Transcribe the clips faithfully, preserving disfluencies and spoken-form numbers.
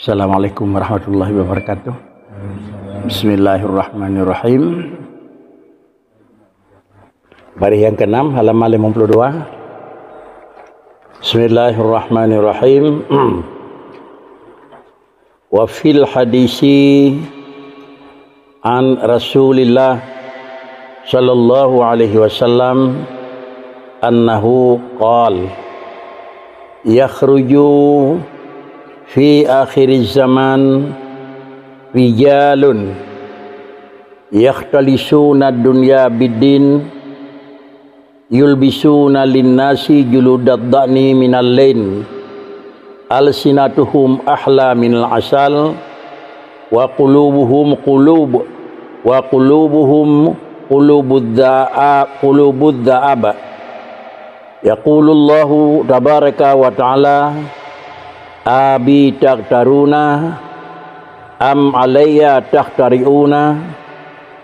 Assalamualaikum warahmatullahi wabarakatuh. Bismillahirrahmanirrahim. Baris yang keenam, halaman lima puluh dua. Bismillahirrahmanirrahim. Wa fil hadisi an Rasulillah sallallahu alaihi wasallam annahu qal, yakhruju fi akhiriz zaman rijalun yakhtalisuna dunya biddin, yulbisuna linnasi juludad da'ni minal lain, alsinatuhum ahla minal asal, wa qulubuhum qulub, wa qulubuhum qulubud da'a-, qulubud da'ab. Yaqulullahu tabaraka wa ta'ala, abi taghtaruna am alayya taghtariuna,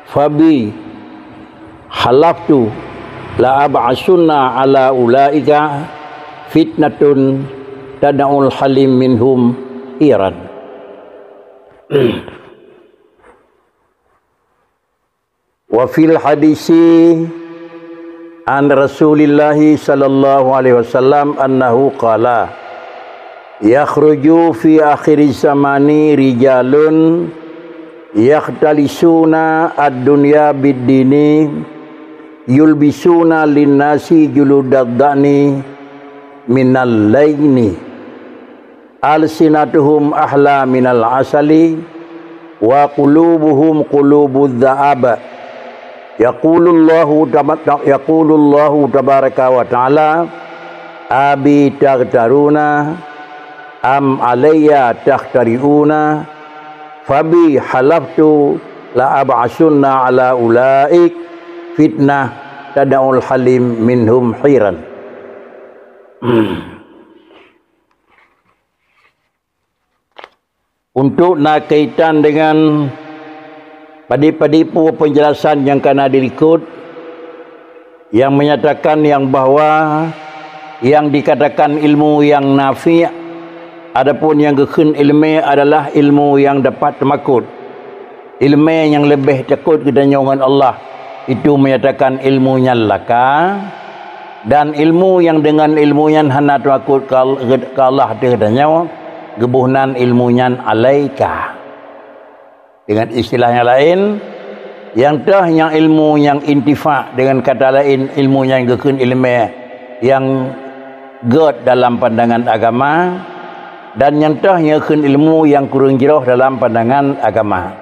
fabi halaftu la ab'asunna ala ulaika fitnatun tad'ul halim minhum hiran. Wa fil hadisi an Rasulillahi sallallahu alaihi wasallam annahu qala, yakhruju fi akhiri zamani rijalun yakhtalisuna ad-dunya bid-dini, yulbisuna linnasi juludad da'ni minal laini, alsinatuhum ahla minal asali, wa qulubuhum qulubudz dza'ab. Yaqulullahu tama-, yaqulullahu tabaraka wa ta'ala, abi taghtaruna am alayya taghtariuna, fabi halaftu la ab'asunna ala ulaik fitnah tad'ul halim minhum hiran. Untuk na kaitan dengan padit-padit peue penjelasan nyang ka na di likot, yang menyatakan yang bahwa yang dikatakan ilmu yang nafi', adapun yang geukheun ileumé adalah ilmu yang dapat teumakot. Ileumé nyang leubeh takot geutanyoe ngon Allah, itu menyatakan ilmu nyan laka, dan ilmu nyang deungon ilmu nyan hana teumakot keu Al-, keu Allah ateueh geutanyoe, geuboh nan ilmu nyan alaika. Dengan istilah nyang laén, nyang toh nyang ilmu nyang intifa, dengan kata laén, ilmu nyang geukheun ileumé nyang gét dalam pandangan agama, dan nyang toh nyang geukheun ilmu nyang kureueng jroh dalam pandangan agama.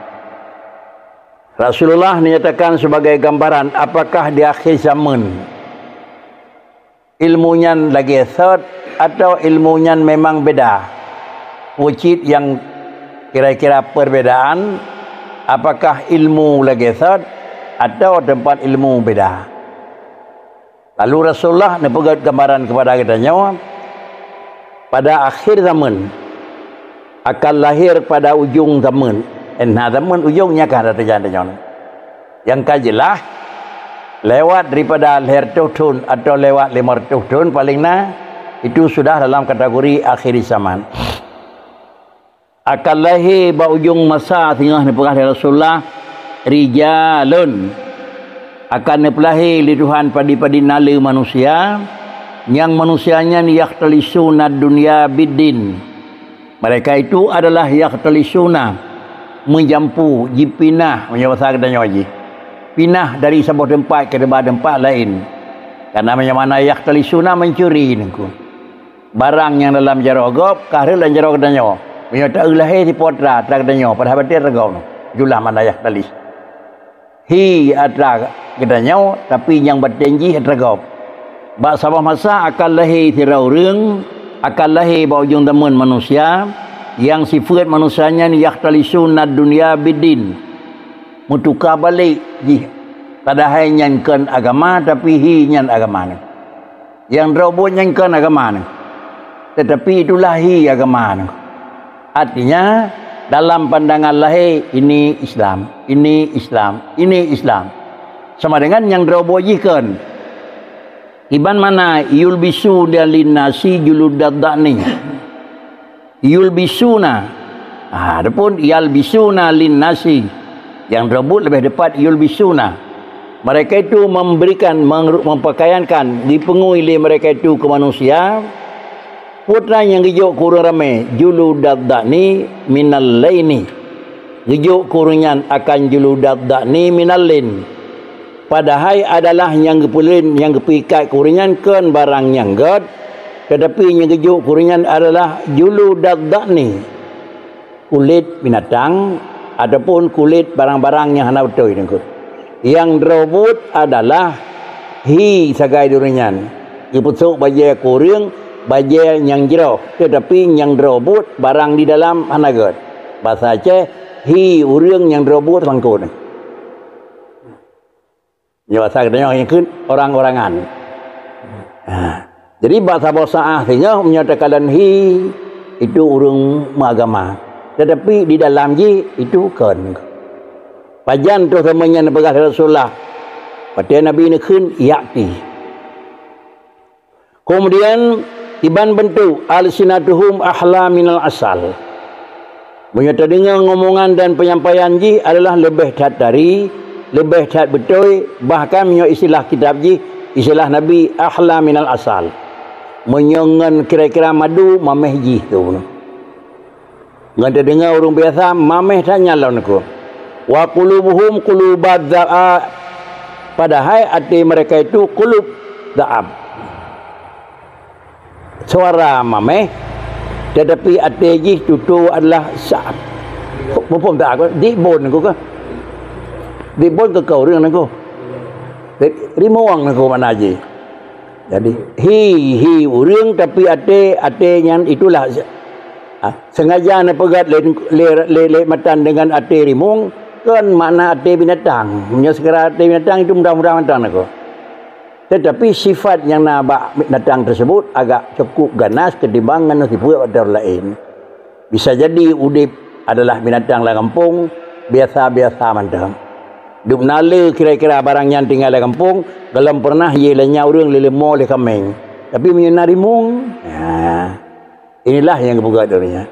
Rasulullah menyatakan sebagai gambaran, apakah di akhir zaman ilmu nyan lagée sot atau ilmu nyan memang beda? Peue cit nyang kira-kira perbedaan, apakah ilmu lagée sot atau teumpat ilmu beda? Lalu Rasulullah neupeugét gambaran keupada geutanyoe, pada akhir zaman akan lahé pada ujong zaman. Eh, na zaman ujong nyan ka teujak tanyoe. Nyang ka jeulaih, lewat daripada lhée reutôh thon atau lewat limong reutôh thon paléng na, itu sudah dalam kategori akhir zaman. Akan lahé bak ujong masa singoh neupeugah lé Rasulullah, rijalun, akan neupeulahé lé Tuhan padit-padit naleueng manusia, nyang manusia nyan yakhtalisuna dunya biddin. Mereka itu adalah yakhtalisuna, meujampu, jipinah, meunyoe basa geutanyoe jih. Pinah dari saboh teumpat keu teumpat laén. Karena meunyoe makna yakhtalisuna, mencuri nungku. Barang nyang dalam jaroe gob ka rhot lam jaroe geutanyoe. Meunyoe ta-eu lahé sipoh atra, atra geutanyoe, padahai baten atra gob. Itulah makna yakhtalis. Hi atra geutanyoe, tapi nyang baten jih atra gob. Bak saboh masa akan lahé sidroe ureuëng, akan lahé bak ujong zaman manusia, nyang sifeuet manusia nyan yakhtalisuna dunya biddin. Meutuka balek jih, padahai nyan kon agama, tapi hi nyan agama nyan. Nyang droe buet nyan kon agama nyan, tetapi itulah hi agama nyan. Artinya, dalam pandangan lahé, ini Islam, ini Islam, ini Islam. Sama dengan nyang droe buet jih kon. Iban mana yulbisu dan linnasi juludad da'ni. Yulbisuna, Ha, adapun yalbisuna linnasi, nyang droe buet leubeh teupat yulbisuna. Mereka itu memberikan, mengru-, mempakaiankan, dipeungui lé mereka itu keu manusia, peue treuk nyang geujok keu ureuëng ramé, juludadh dha'ni minal laini. Geujok keu ureuëng nyan akan juludadh dha'ni minal lain. Padahai adalah nyang geupeulen, nyang geupeuikat keu ureuëng nyan kon barang nyang gét, teutapi nyang geujok keu ureuëng nyan adalah juludadh dha'ni, kulét binatang ataupun kulét barang-barang nyang hana beutôi, Teungku. Nyang droe buet adalah hi sagai di ureuëng nyan. Geupeusok bajée keu ureuëng, bajée nyang jroh, teutapi nyang droe buet barang di dalam hana gét. Basa Aceh, hi ureuëng nyang droe buet seulangkot. Nyoe basa geutanyoe nyang kheun orang-orangan. Ha. Jadi basa-basa ah singoh meunyoe takalon hi, itu ureuëng meuagama. Tetapi di dalam jih itu kon. Pajan troh sama nyan peugah Rasulullah. Watée Nabi neukheun yakti. Kemudian, iban bentuk alsinatuhum ahla minal asal. Meunyoe tadeungoe ngomongan dan penyampaian jih adalah leubeh that dari, leubeh that beutôi, bahkan meunyoe istilah kitab jih, istilah Nabi, ahla minal asal. Meunyoe ngon kira-kira madu, mameh jih tu. Ngon tadeungoe ureuëng biasa, mameh that nyan lom, Teungku. Wa qulubuhum qulubadh dha'a, padahai até mereka itu qulub dha'ab. Suara mameh, tetapi até jih tutoe adalah dha'ab. Muphom dha'ab, dikbon, Teungku, kah? Dikbon keu ureuëng, Teungku. Rimueng, Teungku, makna jih. Jadi, hi, hi ureuëng, tapi até, até nyan itulah se-, ah, sengaja neupeugét lé, lé, lé, lé matan deungon até rimueng, kon makna até binatang. Meunyoe seukira até binatang, itu mudah-mudah mantong, Teungku. Tetapi sifat nyang na bak binatang tersebut agak cukup ganas ketimbang ngon sifeuet atau laén. Bisa jadi udép adalah binatang lam gampông biasa-biasa mantong. Dum na le kira-kira barang nyan tinggai lam gampông, gohlom pernah ye lé nya ureuëng lé leumô lé kaméng. Tapi meunyoe na rimueng, ha, inilah nyang geupeugah donya.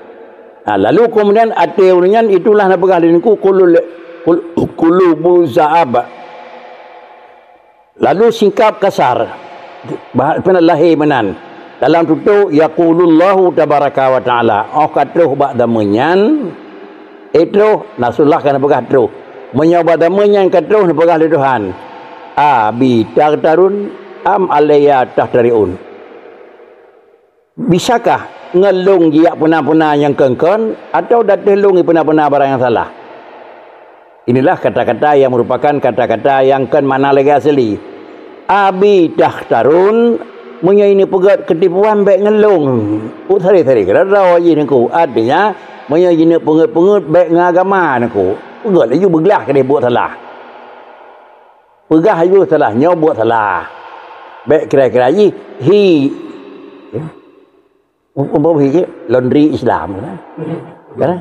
Ha, lalu kemudian até ureuëng nyan itulah na peugah lé Teungku kulul, kul-, kulubu zaab. Lalu singkab kasar, bah-, peunan lahé meunan. Dalam tutoe, yaqulullahu tabaraka wa ta'ala, óh ka troh bak zaman nyan, eh, troh, Rasulullah ka neupeugah troh. Meunyoe bak zaman nyan ka troh neupeugah lé Tuhan, "Abi takhtarun am alayya takhtari'un?" Bisakah ngon lôn jijak peuna-peuna nyang kon-kon, atawa ateueh lôn jipeuna-peuna barang nyang salah? Inilah kata-kata yang merupakan kata-kata yang kon makna lagée asli. Abi takhtarun, meunyoe ini peugét keutipuan bék ngon lôn. Oh, sari-sari keudroe jih, Teungku. Artinya, meunyoe jineuk peungét-peungét bék ngon agama, Teungku. Peugét laju beuglah keudeh buet salah. Peugah laju salah, nyoe buet salah. Bék kira-kira jih, hi. Ya. Um-, umpama hi, laundry Islam, kan? Kan?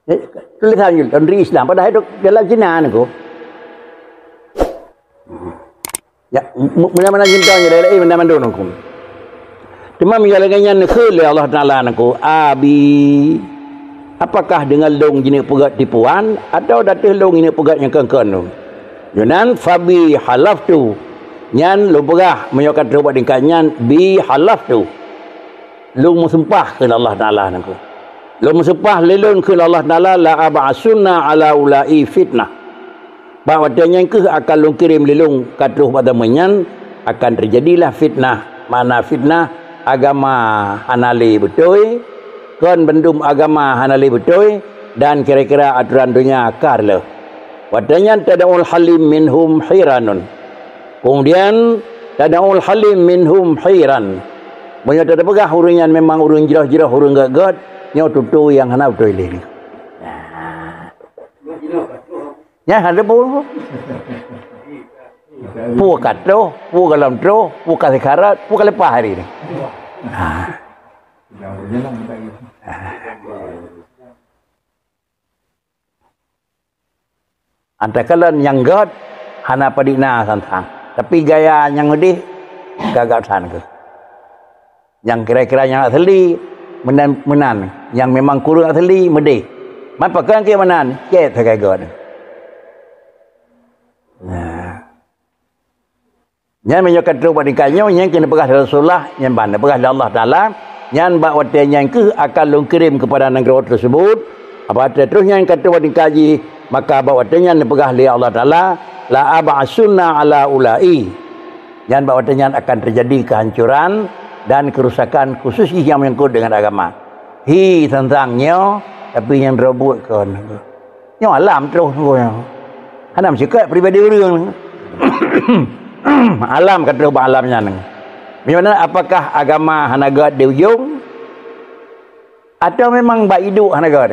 Ya, tulisan je, laundry Islam. Padahai itu dalam Cina, Teungku. Ya, mu-, mu-, mana-mana cinta je, lain-lain, mana-mana dong, Teungku. Teuma meunyoe lagée nyan neukheun lé Allah Taala, Teungku, "Abi, apakah deungon lôn jineuk peugét tipuan, atawa ateueh lôn jineuk peugét nyang kon-kon lôn?" Nyoe nan, "Fabi halaftu." Nyan lôn peugah, meunyoe ka troh bak tingkat nyan, "Bi halaftu." Lôn meusumpah kheun Allah Taala, Teungku. Lôn meusumpah lé lôn kheun Allah Taala, "La ab'asunna ala ulai fitnah." Bak watée nyan kheueh akan lôn kirém lé lôn ka troh bak zaman nyan, akan teujadilah fitnah. Makna fitnah, agama hana lé beutôi, kon bandum agama hana lé beutôi, dan kira-kira atoran donya ka reuloh. Watée nyan tad'ul halim minhum hiranun. Kemudian tad'ul halim minhum hiran. Meunyoe tapeugah ureuëng nyan memang ureuëng jroh-jroh, ureuëng gét-gét, nyoe tutoe nyang hana beutôi lé. Nah. Nyan hana peue. Peue ka troh, peue gohlom troh, peue ka sikarat, peue ka leupah hari ni. Ha. Antakalon nyang gét hana padub na sang-sang, tapi gaya nyang udeh gagap san kheueh. Nyang kira-kira nyang asli, Meunan, meunan nyang memang kureueng asli meudeh. Man pakon keu meunan, cit sagai gét. Nah. Nyan meunyoe ka trok bak tingkat nyoe, nyan keuh neupeugah lé Rasulullah, nyan ban neupeugah lé Allah Taala, nyan bak watée nyan keuh akan lôn kirém keupada nanggroe teuseubut. Apabila troh nyan ka trok bak tingkat jih, maka bak watée nyan neupeugah lé Allah Taala, "La ab'asunna ala ulai." Nyan bak watée nyan akan teujadi keuhancoran dan keurusakan khusos jih nyang meunyangkot deungon agama. Hi teuntang nyoe, tapi nyang droe buet kon. Nyoe alam troh nyoe. Hana meusikat pribadi ureuëng. Alam ka troh bak alam nyan. Meunyoe na, apakah agama hana gét di ujong? Atawa memang bak iduek hana gét?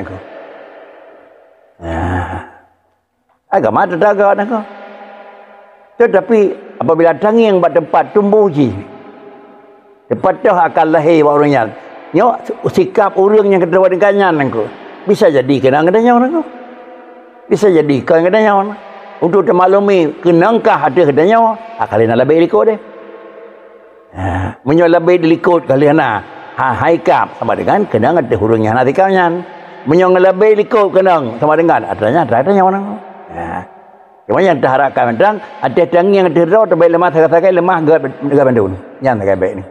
Nah. Agama teuga na keuh. Teutapi apabila tangieng bak teumpat tumboh jih, teupatoh akan lahé bak ureuëng nyan. Nyoe sikap ureuëng nyang keudroe tingkat nyan nangku. Bisa jadi keunong geutanyoe nangku. Bisa jadi kon geutanyoe. Untuk teumaklumi keunong kah ateueh geutanyoe, akan lé na labé likot deh. Ha, meunyoe labé dilikot ka lheueh na, ha, hai kap sama dengan keunong ateueh ureuëng nyang hana sikap nyan. Meunyoe ngeulabé likot keunong sama dengan atra nyan, atra nyan. Ha. Cuma nyang teuharapkan mantong, ateueh tangieng ateueh droe teubèe leumah sagai-sagai leumah gét, gét bandum. Nyan sagai bèk ni.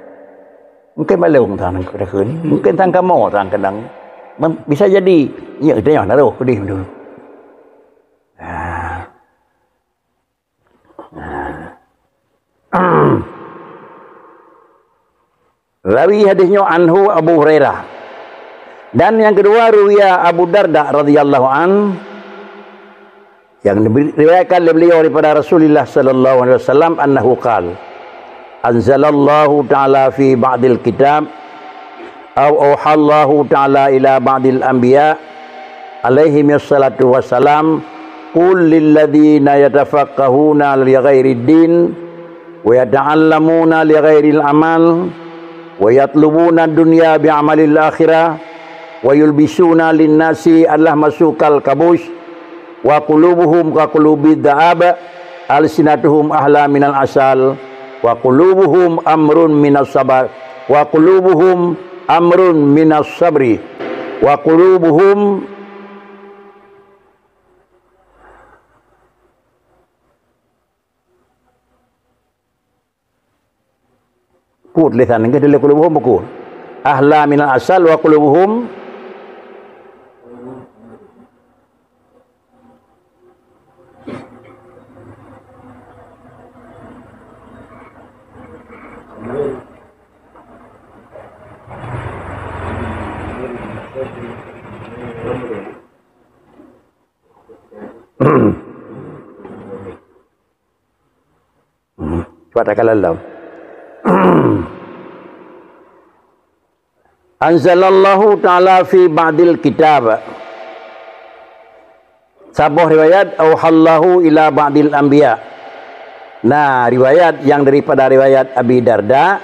Mungkin balong sang nangku takheun. Mungkin sang kamoe sang keunong. Mem-, bisa jadi, ya, kita nyoe na roh keudeh bandum. Ha. Rawi hadis nyoe anhu Abu Hurairah. Dan yang kedua, ruwiya Abu Darda radhiyallahu an, yang diberi-, riwayatkan oleh beliau daripada Rasulullah sallallahu alaihi wasallam, annahu qal, "Anzalallahu ta'ala fi ba'dil kitab, au auhallahu ta'ala ila ba'dil anbiya, alaihi wassalatu wassalam, qul lilladzina yatafaqqahuna li ghairid din, wa yata'allamuna li ghairil amal, wa yatlubuna dunya bi amalil akhirah, wa yulbisuna linnasi al-lahma sukal kabus, wa qulubuhum ka qulubid da'ab, alsinatuhum ahla minal asal, wa qulubuhum amrun minas sabar, wa qulubuhum amrun minas sabri, wa qulubuhum." Put lisan ke dulu qulubuhum buku. Ahla minal asal wa qulubuhum. Cuba takal lom. Anzalallahu ta'ala fi ba'dil kitab. Saboh riwayat, auhallahu ila ba'dil anbiya. Nah, riwayat yang daripada riwayat Abi Darda,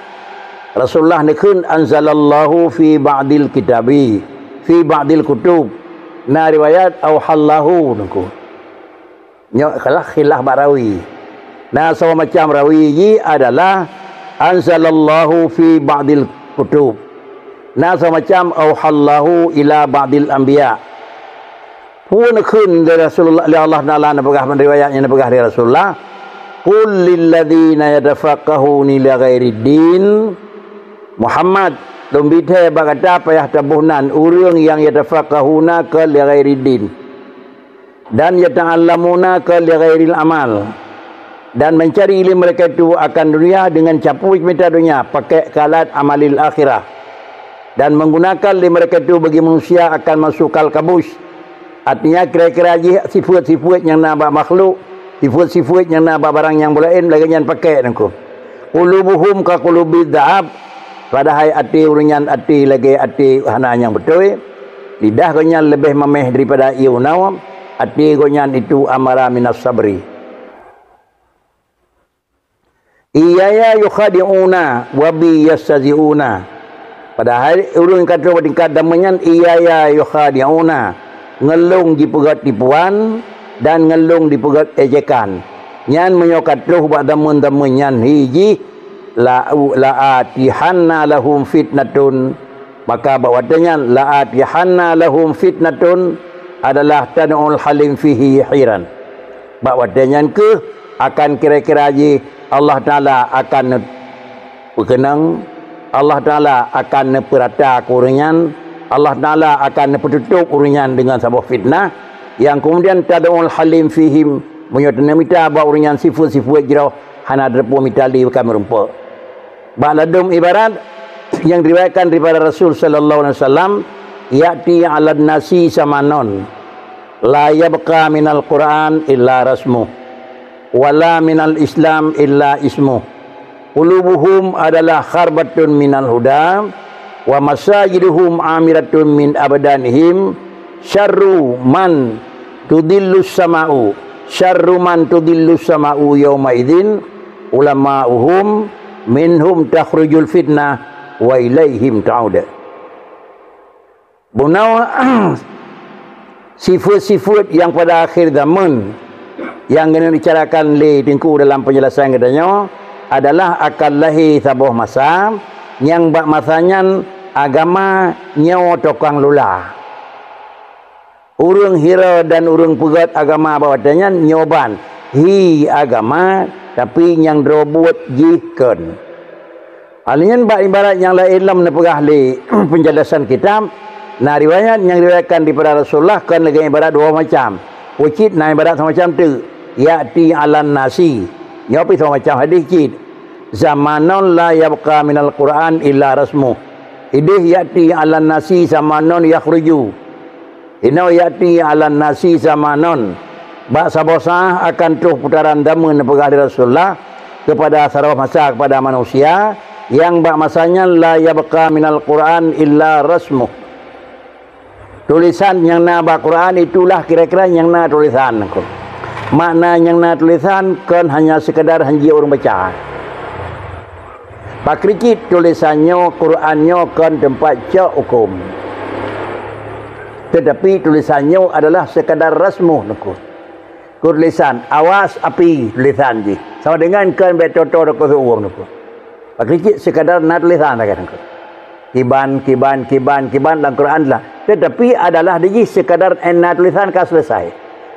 Rasulullah neukheun, "Anzalallahu fi ba'dil kitabi, fi ba'dil kutub." Nah, riwayat, "Auhallahu," nangku. Nyoe kalah khilaf bak rawi. Na saboh macam rawi jih adalah, "Anzalallahu fi ba'dil kutub." Na saboh macam, "Auhallahu ila ba'dil anbiya." Phon kheun lé Rasulullah, lé Allah Taala neupeugah, riwayat nyang neupeugah lé Rasulullah, "Qul lilladzina yatafaqqahuna li ghairid din." Muhammad, lôn bithée bak gata payah taboh nan ureuëng nyang yatafaqqahuna keu li ghairid din. Dan yata'allamuna ka li ghairil amal, dan mencari ilmu mereka itu akan dunia dengan campur mita dunia, pakai kalat amalil akhirah, dan menggunakan ilmu mereka itu bagi manusia akan masuk kal kabus. Artinya, kira-kira jih sifat-sifat nyang na bak makhluk, sifat-sifat nyang na bak barang nyang bulaén, lagée nyan pakai nangku. Qulubuhum ka qulubi dha'ab, padahai até ureuëng nyan até lagée até hana nyang beutôi. Lidah gobnyan leubeh maméh daripada ié unoe, até gobnyan itu amara minas sabri. Iyaya yukhadi'una wa bi yastahzi'una. Padahai ureuëng ka troh bak tingkat damé nyan, iyaya yukhadi'una, ngon lôn jipeugét tipuan dan ngon lôn jipeugét ejekan. Nyan meunyoe ka troh bak damé-damé nyan hi jih, la, la atihanna lahum fitnatun, Maka bak watée nyan, "La atihanna lahum fitnatun" adalah "tad'ul halim fihi hiran". Bak watée nyan keuh akan kira-kira jih Allah Taala akan neupeukeuneung, Allah Taala akan neupeurata keu ureuëng nyan, Allah Taala akan neupeututôb ureuëng nyan deungon saboh fitnah, nyang keumudian "tad'ul halim fihim", meunyoe teuneuk mita bak ureuëng nyan sifeuet-sifeuet jroh hana teupeu mita lé ka meurumpok. Bak ladôm ibarat nyang diriwayatkan daripada Rasul sallallahu alaihi wasallam, "Ya'ti 'alan nasi zamanon, la yabqa minal Qur'an illa rasmuh, wala minal Islam illa ismuh. Qulubuhum adalah kharbatun minal huda, wa masajiduhum amiratun min abdanihim, syarru man tudillus sama'u, syarru man tudillus sama'u yauma idzin ulama'uhum, minhum takhrujul fitnah wa ilaihim ta'ud." Bunoe sifeuet-sifeuet nyang pada akhé zaman nyang geuneuk dibicarakan lé Teungku dalam peunjelasan geutanyoe adalah akan lahé saboh masa nyang bak masa nyan agama nyoe tukang lula. Ureuëng hira dan ureuëng peugét agama bak watée nyan nyoe ban hi agama, tapi nyang droe buet jih kon. Hal nyan bak ibarat nyang laén lom neupeugah lé peunjelasan kitab, na riwayat nyang riwayatkan daripada Rasulullah kon lagée ibarat dua macam. Peue cit na ibarat samacam teuk, "Ya'ti 'alan nasi". Nyoe pih samacam hadis cit, "Zamanon la yabqa minal Qur'an illa rasmuh." Idéh, "Ya'ti 'alan nasi zamanon yakhruju." Inoe, "Ya'ti 'alan nasi zamanon." Bak saboh saát akan troh putaran zaman neupeugah lé Rasulullah keupada saboh masa keupada manusia, nyang bak masa nyan la yabqa minal Qur'an illa rasmuh. Tulésan nyang na bak Qur'an itulah kira-kira nyang na tulésan. Makna nyang na tulésan kon hanya sekadar hanjeuet ureuëng baca. Pakri cit tulésan nyoe, Qur'an nyoe kon teumpat cok huköm. Teutapi tulésan nyoe adalah sekadar rasmuh nukut. Tulésan, awas api tulésan jih. Sama dengan kon bék toto teukoh seuuem nukut. Pakri cit sekadar na tulésan sagai nukut. Kiban, kiban, kiban, kiban lam Quran lah. Teutapi adalah dijih sekadar na tulésan ka selesai.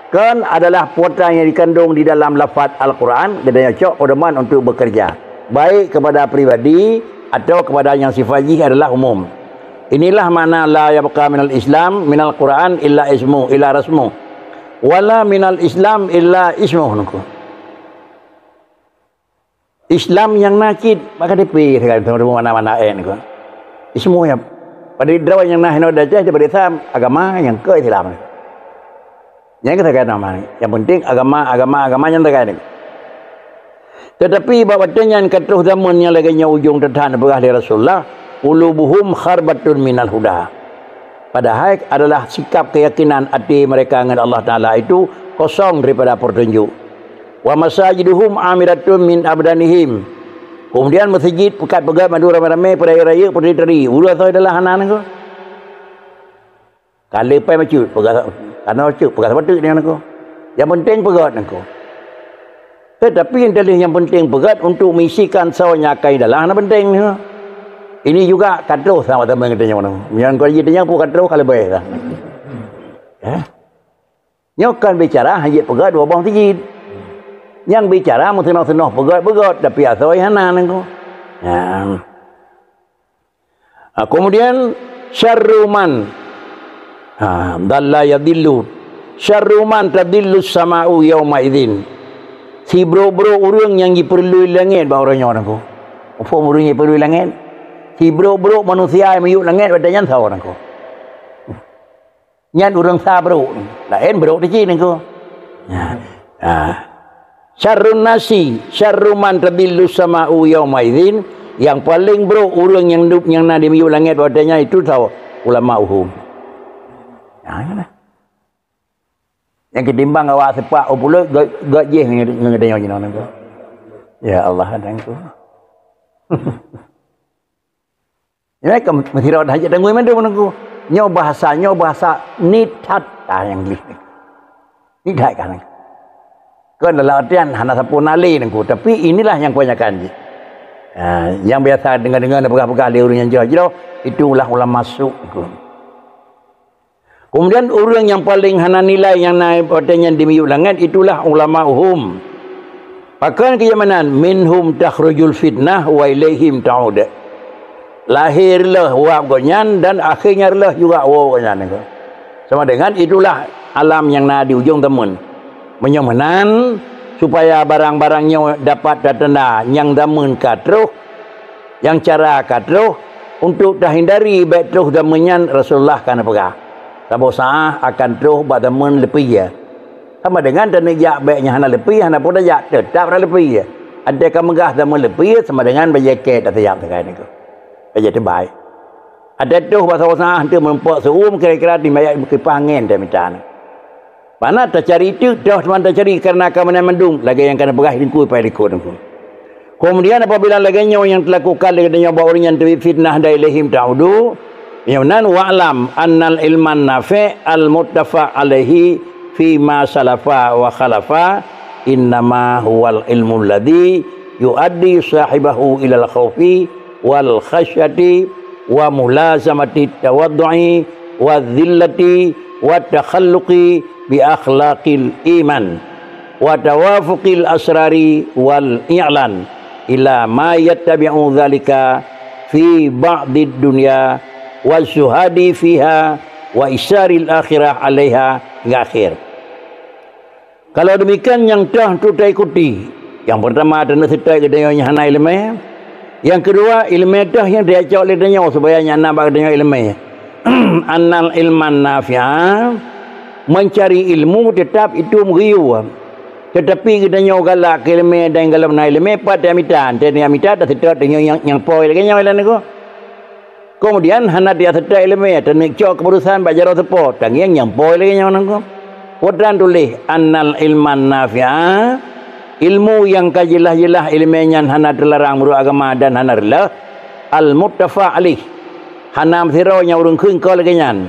Kon adalah pota nyang dikandong di dalam lafaz Al-Quran, geutanyoe cok pedoman untuk bekerja, baik kepada pribadi atau kepada nyang sifat jih adalah umum. Inilah makna la yabqa minal Islam, minal Quran illa ismu, illa rasmu. Wala minal Islam illa ismu nukut. Islam nyang na cit bak K T P sagai, teuma mana-mana N ko. Ismu nyan. Pada droe nyang na hinoe desya, pada Islam, agama nyang keu Islam. Nyang keu sagai nama. Yang penting agama, agama, agama nyang sagai ni. Teutapi bak watée nyan ka troh zaman nyang lagée nyoe ujong teuthan peugah lé Rasulullah, "Qulubuhum kharbatun minal huda." Padahai adalah sikap keyakinan até mereka ngon Allah Taala itu kosong daripada peutunjuk. "Wa masajiduhum amiratun min abdanihim." Kemudian meuseujid peukat peugét mandum ramé-ramé, peuraya-raya, peutri-tri. Ureuëng soe adalah hana nangko. Ka leupah macut, peugah, kana macut, peugah sapeue teuk nangko. Yang penting peugét nangko. Tetapi yang tadi yang penting peugét untuk mengisikan soe nyang akai dalam hana penting nangko. Ini juga ka troh sama teman kita nyoe. Yang kau jadi tanya pun ka troh ka leubeh lah. Eh? Nyoe kan bicara hana jeuet peugét dua boh masjid. Nyang bicara meuseunoh-seunoh peugét-peugét, tapi asoe hana nangko. Nah. Ha, kemudian syarru man, ha, dalla yadillu. Syarru man tadillu sama'u yauma idzin. Sibrok-brok ureuëng nyang jipeurlui langét bak uroe nyoe nangko. Muphom ureuëng jipeurlui langét? Sibrok-brok manusia nyang miyueb langét watée nyan soe nangko. Nyan ureuëng sa brok, laén brok teuci nangko. Nah, ah. Syarrun nasi, syarru man tadillu sama'u yauma idzin, yang paling brok ureuëng nyang dup nyang na di miyueb langét watée nyan itu soe? Ulama'uhum. Nah, nyan lah. Nyang ketimbang awak sepak u pulut, gét, gét jih ngon, ngon geutanyoe jinoe nangko. Ya Allah, nangko. Nyan kan meusirot hajat tanggui mandum nangko. Nyoe bahasa, nyoe bahasa ni that, ah, nyang gleh ni. Ni that kan. Kon dalam artian hana sapeue na lé nangko, tapi inilah nyang kebanyakan jih. Ha, nyang biasa deungoe-deungoe neupeugah-peugah lé ureuëng nyang jroh-jroh, itulah ulama su'. Keumudian ureuëng nyang paleng hana nilai nyang na watée nyan di miyueb langét, itulah ulama uhum. Pakon keu nyang meunan, minhum takhrujul fitnah wa ilaihim ta'ud. Lahé reuloh wab gobnyan dan akhirnya reuloh juga woe gobnyan. Sama dengan itulah alam nyang na di ujong teumon. Meunyoe meunan, supaya barang-barang nyoe dapat tatanda nyang teumon ka troh, nyang cara ka troh, untuk tahindari bék troh teumon nyan Rasulullah ka neupeugah, saboh saah akan troh bak teumon leupie. Sama dengan taneuk jak bék nyang hana leupie, hana peue tajak, teutap na leupie. Até ka meugah teumon leupie, sama dengan bajée két tateuyak sagai niko. Bajée teubai. Até troh bak saboh saah teuh meurumpok seu-uem kira-kira di mayat kipah angén tamita. Mana tacari teuk, toh teuma tacari karena ka meunan mandum, lagée nyang ka neupeugah di likot pai likot niko. Keumudian apabila lagée nyoe nyang teulakukan lé geutanyoe bak ureuëng nyan teubiet fitnah dan ilaihim ta'udu, nyang nan wa'lam annal ilman nafi' al muttafaq alaihi fi ma salafa wa khalafa innama huwal ilmu alladhi yuaddi sahibahu ilal khaufi wal khasyati wa mulazamati tawaddu'i wa dhillati wa takhalluqi bi akhlaqil iman wa tawafuqil asrari wal i'lan ila ma yattabi'u dzalika fi ba'did dunya wa zuhadi fiha wa isaril akhirah alaiha, hingga akhir. Kalau demikian nyang toh tu taikuti, nyang pertama teuneuk seutôt geutanyoe nyang hana iéleumé, nyang keudua iéleumé toh nyang tacok lé tanyoe supaya nyang na bak geutanyoe iéleumé. Annal ilman nafi'a, mencari ilmu tetap itu meuguyue. Tetapi geutanyoe galak keu iéleumé dan galom na iéleumé pat tamita, teuneuk mita taseutôt tanyoe nyang, nyang po lagée nyoe laén niko. Keumudian hana dia seutôt iéleumé, teuneuk cok keuputusan bak jaroe teupo, tangieng nyang po lagée nyoe niko. Watée tuléh annal ilman nafi'a, ilmu nyang ka jeulaih-jeulaih iéleumé nyan hana teularang meunurot agama dan hana reuloh, al muttafaq alaih, hana meusidroe nyang ureuëng kheun ko lagée nyan.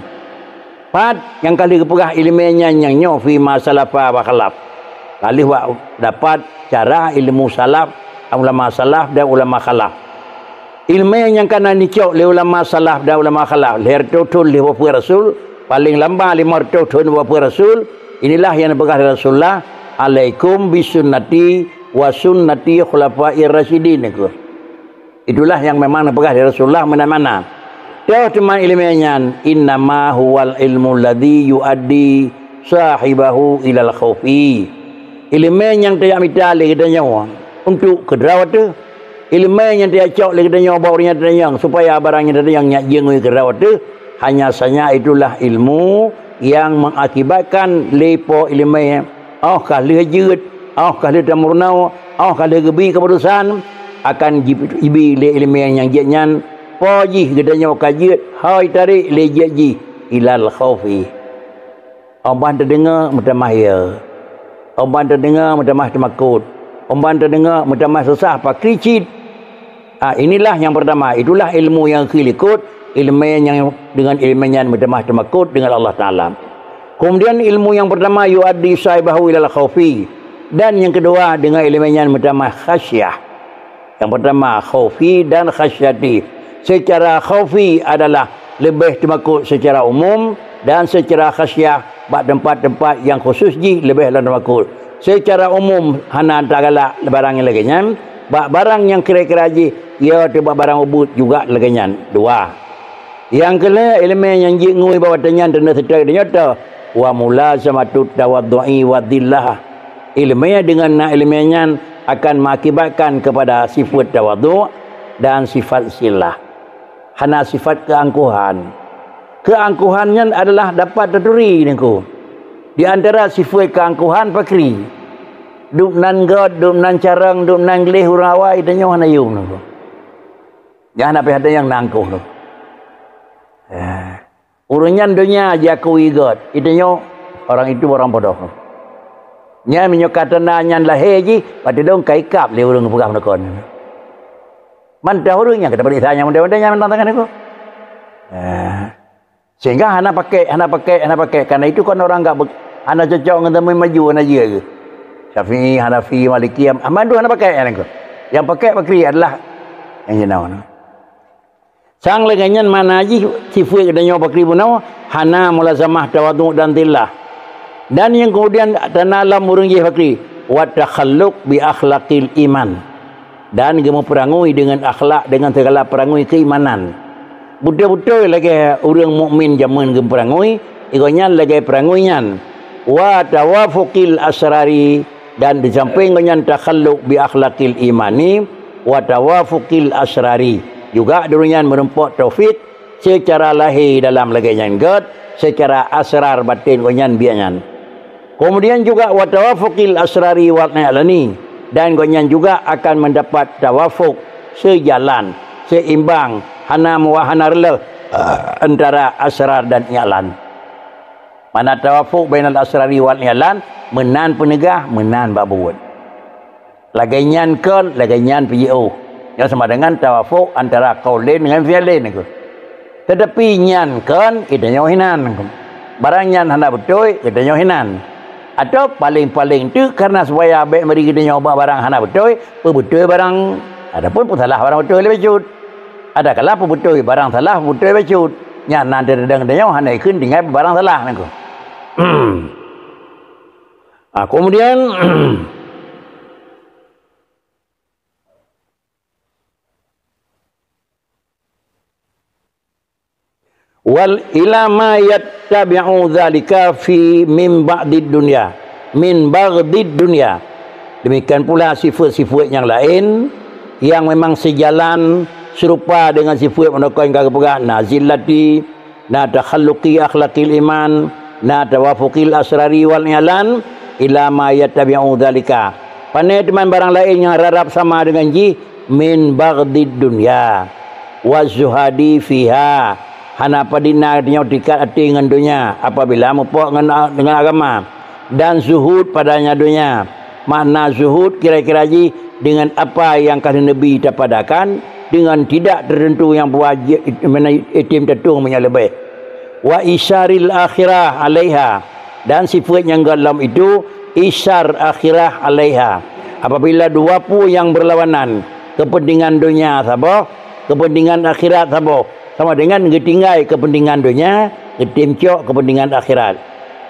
Pat nyang ka lheueh geupeugah iéleumé nyan nyang nyoe fi ma salafa wa khalaf. Ka lheueh wak dapat cara ilmu salaf, ulama salaf dan ulama khalaf. Iéleumé nyang ka na neucok lé ulama salaf dan ulama khalaf, lhée reutôh thon lheueh wapeue Rasul, paleng lamba limong reutôh thon wapeue Rasul, inilah nyang neupeugah lé Rasulullah, "Alaikum bisunnati wa sunnati khulafair rasyidin," niko. Itulah nyang memang neupeugah lé Rasulullah meunan makna. Toh teuma iéleumé nyan, "Innama huwal ilmu alladzi yuaddi sahibahu ilal khaufi." Iéleumé nyang tajak mita lé geutanyoe untuk keudroe teuh. Iéleumé nyang tajak cok lé geutanyoe bak ureuëng nyang tatanyong supaya barang nyang tatanyong nyak jingui keudroe teuh. Hanya saja itulah ilmu nyang mengakibatkan lé po iéleumé óh ka lheueh jeuet, óh ka lheueh tameurunoe, óh ka lheueh geubi keuputusan, akan jib-, jibi lé iéleumé nyang jeuet nyan, po jih geutanyoe ka jeuet, hôi tarek lé jeuet jih ilal khaufi. Óh ban tadeungoe meutamah ye. Óh ban tadeungoe meutamah teumakot. Óh ban tadeungoe meutamah susah pakri cit. Ah, inilah yang pertama, itulah ilmu yang keu likot, iéleumé nyang deungon iéleumé nyan meutamah teumakot deungon Allah Taala. Kemudian ilmu yang pertama yuaddi sahibahu ilal khaufi, dan yang kedua dengan iéleumé nyan meutamah khasyah. Yang pertama khaufi dan khasyati. Secara khaufi adalah leubeh teumakot secara umum dan secara khasyah bak tempat-tempat yang khusus jih leubeh lom teumakot. Secara umum hana tagalak barang nyang lagée nyan, bak barang nyang kira-kira jih, ya teuh bak barang ubit juga lagée nyan. Dua. Nyang keulhée, iéleumé nyang jingui bak watée nyan teuneuk seutôt nyoe toh, wa mulazamatut tawaddu'i wa dhillah. Iéleumé deungon na iéleumé nyan akan mengakibatkan kepada sifat tawadhu dan sifat zillah. Hana sifat keuangkuhan. Keuangkuhan nyan adalah dapat taturi niko. Di antara sifat keuangkuhan pakri. Dum nan göt, dum nan carông, dum nan gleh ureuëng awai tanyoe hana yum niko. Nyang hana pih ada nyang nangkoh niko. Ya. Ureuëng nyan donya jiakui göt, itanyoe orang itu orang bodoh. Nyan meunyoe ka tanda nyan lahé jih, pat teudong ka ikab lé ureuëng peugah meunukon. Mantah ureuëng nyang ka tapeuriksa nyang mantah-mantah nyan mantong tangan aku. Eh. Sehingga hana pakai, hana pakai, hana pakai. Karena itu kan orang enggak be-, hana cocok ngon zaman maju, hana jeuet. Syafi'i, Hanafi, Maliki, Ahmad tu hana pakai nyan aku. Yang pakai pakri adalah Nyang jinoe. Sang lagée nyan makna jih sifeuet geutanyoe pakri bunoe hana mulazamah tawadhu dan dhillah. Dan nyang keumudian tanalam ureuëng jih pakri wa takhalluq bi akhlaqil iman. Dan geumeupeurangui deungon akhlak deungon sigala peurangui keuimanan. Beutôi-beutôi lagée ureuëng mukmin jameun geumeupeurangui, gobnyan lagée peurangui nyan. Wa tawafuqil asrari, dan di samping gobnyan takhalluq bi akhlaqil imani wa tawafuqil asrari. Juga di ureuëng nyan meurumpok taufik seucara lahé dalam lagée nyan gét, seucara asrar baten gobnyan biet nyan. Keumudian juga wa tawafuqil asrari wal i'lani, dan gobnyan juga akan mendapat tawafuk, seujalan, seuimbang, hana muwa hana reuloh antara asrar dan i'lan. Mana tawafuk bainal asrari wal i'lan, meunan peuneugah, meunan bak buet. Lagée nyan kon, lagée nyan peujiôh. Nyoe sama dengan tawafuk antara qaulin dengan fi'lin kheueh. Teutapi nyan kon, geutanyoe hinan. Barang nyan hana beutôi, geutanyoe hinan. Atawa paleng-paleng teuk karena supaya bék meuri geutanyoe bak barang hana beutôi, peubeutôi barang, ataupun peusalah barang beutôi lé bacut. Adakala peubeutôi barang salah, peubeutôi bacut. Nyan nan teudong geutanyoe hana ikheun tinggai barang salah nangku. Ah, kemudian wal ila ma yattabi'u dzalika fi min ba'did dunya, min baghdid dunya. Demikian pula sifeuet-sifeuet nyang laén yang memang seujalan, seurupa dengan sifeuet meunokon ka geupeugah, na zillati, na takhalluqi akhlaqil iman, na tawafuqil asrari wal i'lan, ila ma yattabi'u dzalika. Pane teuma barang laén nyang rharab sama dengan jih, min baghdid dunya wa zuhadi fiha, hana padina nyoe tikat até ngon donya apabila mupok ngon, dengan agama, dan zuhud padanya donya. Makna zuhud kira-kira jih dengan apa yang ka neubi tapadakan, dengan tidak tertentu yang wajib, mana item tatueng meunyoe leubeh. Wa isaril akhirah alaiha, dan sifeuet nyang gét lom itu isar akhirah alaiha. Apabila dua peue nyang beurlawanan, keupeuntengan donya saboh, keupeuntengan akhirat saboh, sama dengan geutinggai keupeuntengan donya, geutem cok keupeuntengan akhirat.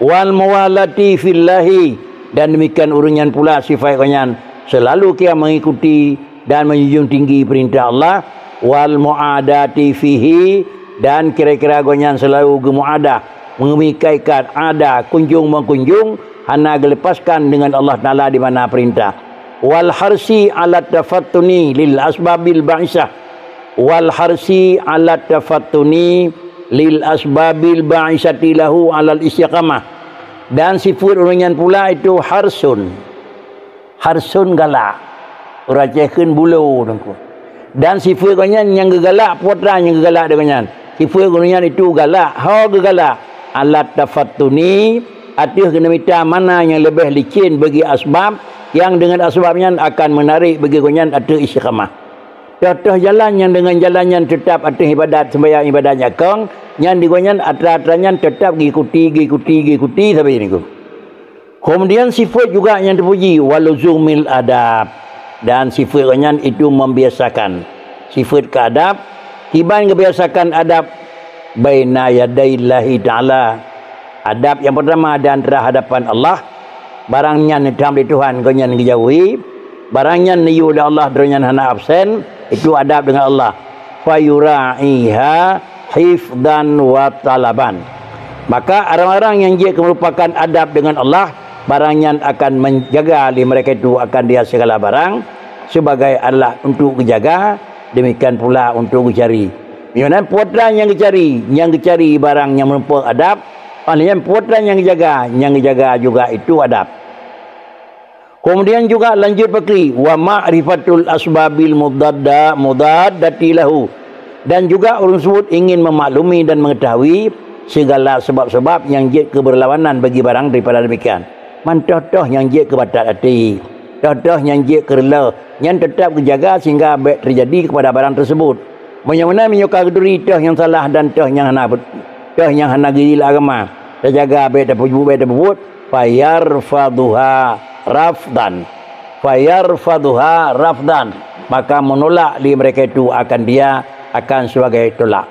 Wal muwalati fillahi, dan demikian ureuëng nyan pula sifat gobnyan seulalu kia mengikuti dan menjunjung tinggi perintah Allah, wal muadati fihi, dan kira-kira gobnyan seulalu geumuadah, meumikaikan ada kunjung mengkunjung, hana geulepaskan dengan Allah Taala di mana perintah. Wal harsi ala tafattuni lil asbabil ba'isah. Wal harsi ala tafattuni lil asbabil ba'isati lahu alal istiqamah. Dan sifeuet ureuëng nyan pula itu harsun. Harsun galak. Ureuëng Aceh kheun bulo teungku. Dan sifeuet gobnyan nyang geugalak, putra nyang geugalak deungon nyan. Sifeuet gobnyan itu galak, ho geugalak. Alat tafattuni, ateueh geuneumita mana nyang leubeh licin bagi asbab, yang dengan asbab nyan akan menarik bagi gobnyan ateueh istiqamah. Toh-toh jalan nyang dengan jalan nyan tetap ateueh ibadat, sembahyang ibadat nyakong, nyan di gobnyan atra-atra nyan tetap giikuti, giikuti, giikuti sabe niku. Kemudian sifat juga yang terpuji, waluzumil adab. Dan sifat nyan itu membiasakan. Sifat keadab, kiban gebiasakan adab baina yadaillahi ta'ala. Adab yang pertama di antara hadapan Allah, barang nyan neutam lé Tuhan, gobnyan geujauhi, barang nyan neuyue lé Allah, droe nyan hana absen, itu adab dengan Allah. Fayura'iha hifdan wa talaban. Maka orang-orang yang jeuet keu merupakan adab dengan Allah, barang nyan akan menjaga lé mereka itu akan dia segala barang sebagai alat untuk geujaga, demikian pula untuk geucari. Meunyoe nan putra nyang geucari, nyang geucari barang nyang meureumpok adab, oh lheueh nyan putra nyang geujaga, nyang geujaga juga itu adab. Kemudian juga lanjut pakri, wa ma'rifatul asbabil mudadda, mudaddati lahu. Dan juga ureuëng tersebut ingin memaklumi dan mengetahui segala sebab-sebab yang jeuet keu beurlawanan bagi barang daripada demikian. Man toh-toh nyang jeuet keu batat até, toh-toh nyang jeuet keu reuloh, nyan tetap geujaga sehingga bék terjadi kepada barang tersebut. Meunyoe meunan, meunyoe ka geuturi toh nyang salah dan toh nyang hana bet-, toh nyang hana geuhil agama, tajaga bék tapeubuet, bék tapeubuet, fayarfaduha rafdan. Fayarfaduha rafdan. Maka menolak di mereka itu akan dia akan sebagai tolak.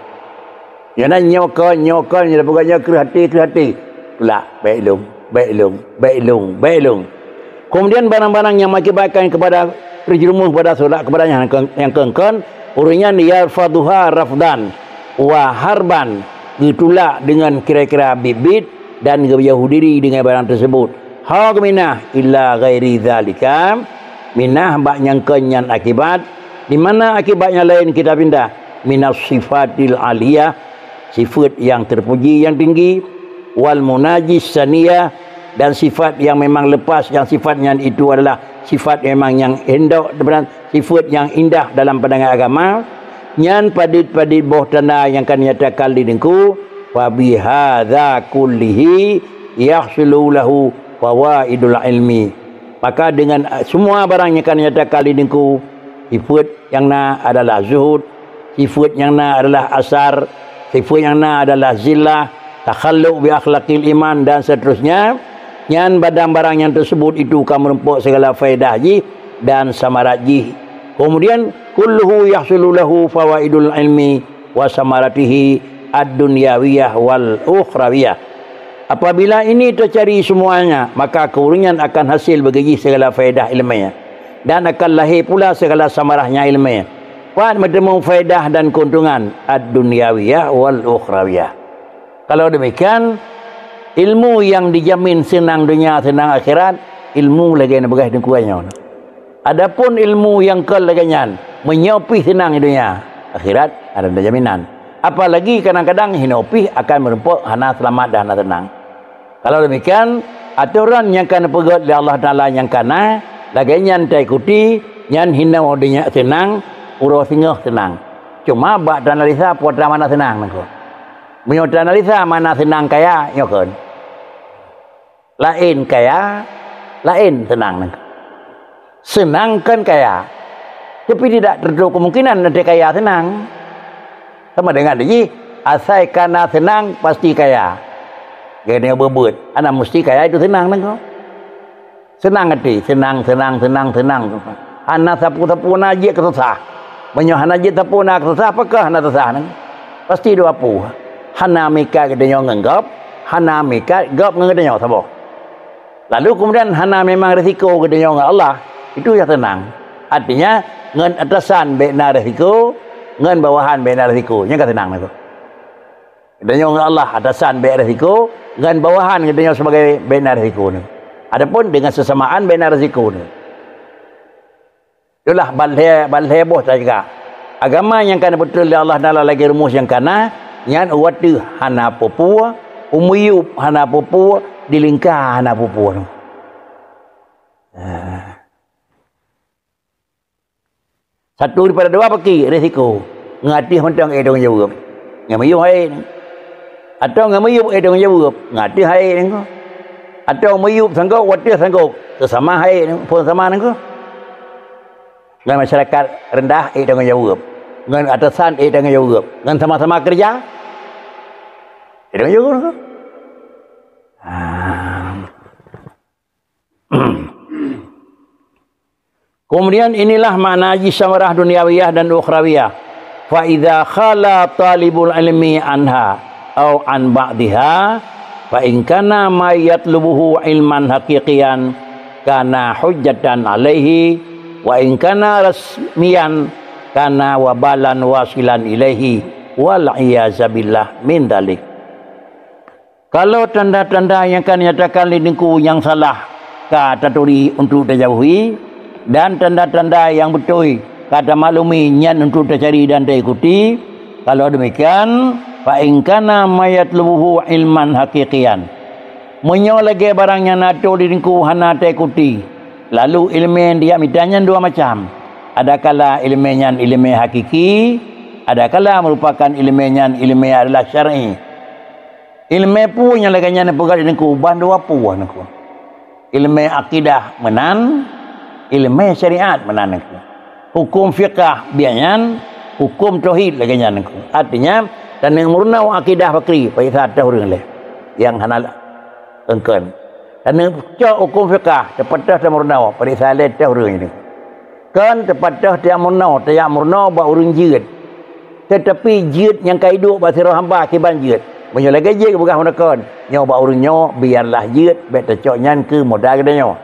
Nyang na nyoe kon, nyoe kon, nyang peugah nyoe kreuh até, kreuh até. Tolak, bèk lôn, bèk lôn, bèk lôn, bèk lôn. Kemudian barang-barang yang mengakibatkan kepada terjerumus pada tolak kepada yang ke-, yang kengkon, ureuëng nyan yarfaduha rafdan wa harban, geutulak dengan kira-kira bit-bit dan geujauh diri dengan barang tersebut. Hak minah illa ghairi zalika, minah bak nyang kon nyan akibat, di mana akibat nyang laén kita pindah, minas sifatil aliyah, sifat yang terpuji yang tinggi, wal munajis saniyah, dan sifat yang memang lepas, yang sifatnya itu adalah sifat memang yang endok, sifat yang indah dalam pandangan agama, nyan padit-padit boh tanda yang akan nyatakan di dengku, fa bihadza kullihi yahsulu lahu fawaidul ilmi. Maka dengan, eh, semua barang yang akan nyatakan di dengku, sifat yang na adalah zuhud, sifat yang na adalah asar, sifat yang na adalah zillah, takhalluq bi akhlaqil iman dan seterusnya. Nyan badang barang yang tersebut itu ka meureumpok segala faedah jih dan samarat jih. Kemudian kulluhu yahsulu lahu fawaidul ilmi wa samaratihi ad-dunyawiyah wal ukhrawiyah. Apabila ini tercari semuanya, maka keurunyan akan hasil bagi jih segala faedah ilmiah dan akan lahir pula segala samarahnya ilmiah. Pat meuteumu faedah dan keuntungan ad-dunyawiyah wal ukhrawiyah. Kalau demikian, ilmu yang dijamin senang dunia, senang akhirat, ilmu lagèe na peugah dengkuan nyoe. Adapun ilmu nyang kon lagèe nyan, meunyoe pih senang di dunia, akhirat ada jaminan. Apalagi kadang-kadang hinoe pih akan meureumpok hana seulamat dan hana seunang. Kalau demikian, atoran nyang ka neupeugét lé Allah Taala nyang ka na, lagèe nyan taikuti, nyan hinoe dunia seunang, uroe singoh seunang. Cuma bak taanalisa peue atra makna seunang nangko. Meunyoe taanalisa makna seunang kaya, nyoe kon. Laén kaya, laén seunang nangko. Seunang kon kaya. Tapi tidak tertutup kemungkinan nanti kaya seunang. Sama dengan jih, asai ka na seunang pasti kaya. Geutanyoe beuet-beuet, hana meusti kaya itu seunang nangko. Seunang até, seunang, seunang, seunang, seunang. Hana sapeue-sapeue na jeuet keu susah. Meunyoe hana jeuet sapeue na keu susah, pakon hana susah nangko? Pasti dua peue. Hana meuikat geutanyoe ngon gob, hana meuikat gob ngon geutanyoe saboh. Lalu kemudian hana memang risiko geutanyoe ngon Allah, itu nyang seunang. Artinya, ngon atasan bèk na risiko, ngon bawahan bèk na risiko. Nyan ka seunang nangko. Geutanyoe ngon Allah atasan bèk risiko, ngon bawahan geutanyoe sebagai bèk na risiko nyoe. Adapun dengan seusamaan bèk na risiko nyoe. Itulah ban lhèe, ban lhèe boh tajaga. Agama nyang ka neupeutrön lé Allah Taala lagèe rumoh nyang ka na, nyan u ateueh hana peue-peue, u miyueb hana peue-peue, di lingka hana peue-peue. Ah. Satu daripada dua paki risiko. Ngon ateueh mantong ék tanggung jaweueb. Ngon miyueb hai. Atawa ngon miyueb ék tanggung jaweueb. Ngon ateueh hai nangko. Atawa miyueb sanggob, ateueh sanggob. Seusama hai nangko, phon sama nangko. Ngon masyarakat rendah ék tanggung jaweueb. Ngon atasan ék tanggung jaweueb. Ngon sama-sama keureuja ék tanggung jaweueb nangko. Ha. Kemudian inilah makna jih samarah duniawiyah dan ukhrawiyah. Fa idza khala talibul ilmi anha au an ba'diha, fa in kana ma yatlubuhu ilman haqiqiyan kana hujjatan alaihi, wa in kana rasmiyan kana wabalan wasilan ilaihi, wal iyazabillah min dalik. Kalau tanda-tanda nyang ka nyatakan lé Teungku nyang salah ka taturi untuk tajauhi, dan tanda-tanda nyang beutôi ka tamaklumi nyan untuk tacari dan taikuti, kalau demikian, fa in kana ma yatlubuhu ilman haqiqiyan. Meunyoe lagèe barang nyang na tutoe lé Teungku hana taikuti, lalu ileumèe nyang dijak mita nyan dua macam. Adakala ileumèe nyan ileumèe hakiki, adakala meurupakan ileumèe nyan ileumèe adalah syar'i. Ileumèe peue nyang lagèe nyan neupeugah lé Teungku, ban dua peue Teungku. Ileumèe akidah meunan, ileumèe syariat meunan Teungku. Hukôm fiqah biya nyan, hukôm tauhid lagèe nyan Teungku. Artinya, taneuk meurunoe akidah bakri, paiksa teuh ureueng lé nyang hana eungkén. Taneuk cok hukôm fiqah, teupeuteuh tameurunoe, paiksa lé teuh ureueng nyan Teungku. Kon teupatôh tajak meurunoe, tajak meurunoe bak ureuëng jeuet. Teutapi jeuet nyang ka iduek bak sidroe hamba kiban jeuet. Meunyoe lagée jeuet geupeugah meunan kon, nyoe bak ureuëng nyoe biarlah jeuet, bék tacok nyan keu modal geutanyoe.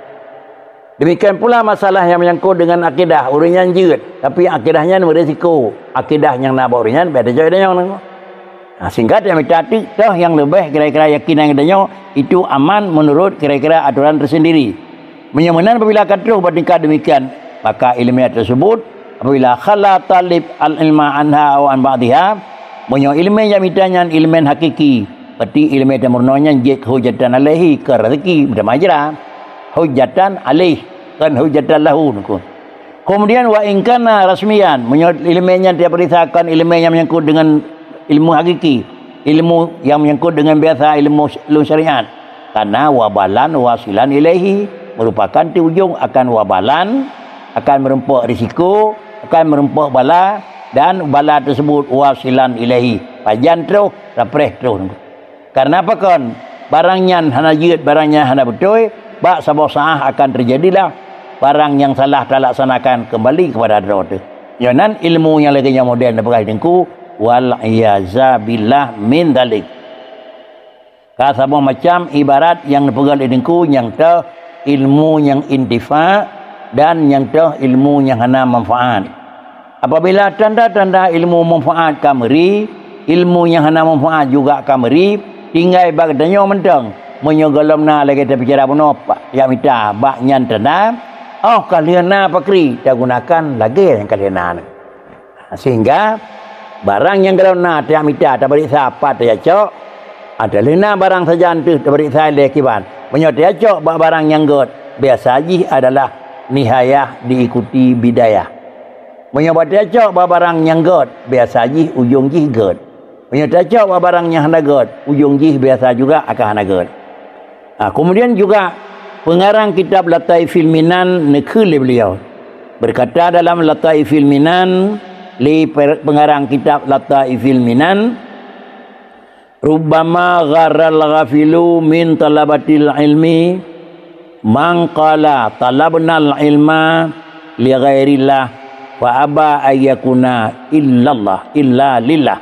Demikian pula masalah nyang menyangkut dengan akidah, ureuëng nyan jeuet, tapi akidah nyan meurisiko. Akidah nyang na bak ureuëng nyan bék tacok geutanyoe. Nah, sehingga tajak mita teuk toh nyang leubeh kira-kira yakin geutanyoe itu aman menurut kira-kira aturan tersendiri. Meunyoe meunan apabila ka troh bak tingkat demikian, maka ilmiah tersebut apabila khala talib al-ilma anha au an ba'diha, meunyoe ilmiah nyang mita nyan ilmiah hakiki, berarti ilmiah tameurunoe nyan jeuet hujatan alaihi, keu rezeki meutamah jra. Hujatan alaih, kon hujatan lahu. Kemudian wa in kana rasmiyan, meunyoe ilmiah nyan tapeuriksa kon ilmiah nyang menyangkut dengan ilmu hakiki, ilmu nyang menyangkut dengan biasa ilmu, ilmu syariat, kana wabalan wasilan ilaihi, merupakan di ujung akan wabalan, akan meureumpok risiko, akan meureumpok bala, dan bala tersebut wasilan ilaihi, pajan troh, rapreh troh. Karena apa kon? Barang nyan hana jeuet, barang nyan hana beutôi, bak saboh saah akan teujadilah barang nyang salah talaksanakan keumbali keupada droe teuh. Nyoe nan ilmu nyang lagée nyoe model neupeugah di teungku, wal iyaza billah min dalik. Ka saboh macam ibarat nyang neupeugah lé teungku nyang teuh ilmu nyang intifa dan nyang teuh ilmu nyang hana manfaat. Apabila tanda-tanda ilmu manfaat ka meuri, ilmu nyang hana manfaat juga ka meuri, tinggai bak geutanyoe mantong. Meunyoe gohlom na lagée tabicara bunoe, pak, jak mita bak nyan tanda, oh ka lheueh na pakri, tagunakan lagée nyang ka lheueh na nyoe. Sehingga barang nyang gohlom na tajak mita, tapeuriksa pat tajak cok, ada lheueh na barang sajan teuh tapeuriksa lé kiban. Meunyoe tajak cok bak barang nyang gét, biasa jih adalah nihayah diikuti bidayah. Meunyoe bak tacok bak barang nyang gét, biasa jih ujong jih gét. Meunyoe tacok bak barang nyang hana gét, ujong jih biasa juga akan hana gét. Ha, kemudian juga pengarang kitab Lataifil Minan neukheun lé beliau. Berkata dalam Lataifil Minan, lé per-, pengarang kitab Lataifil Minan, rubbama gharral ghafilu min talabatil ilmi, man qala talabnal ilma li ghairillah, fa aba ayyakuna illallah, illa lillah.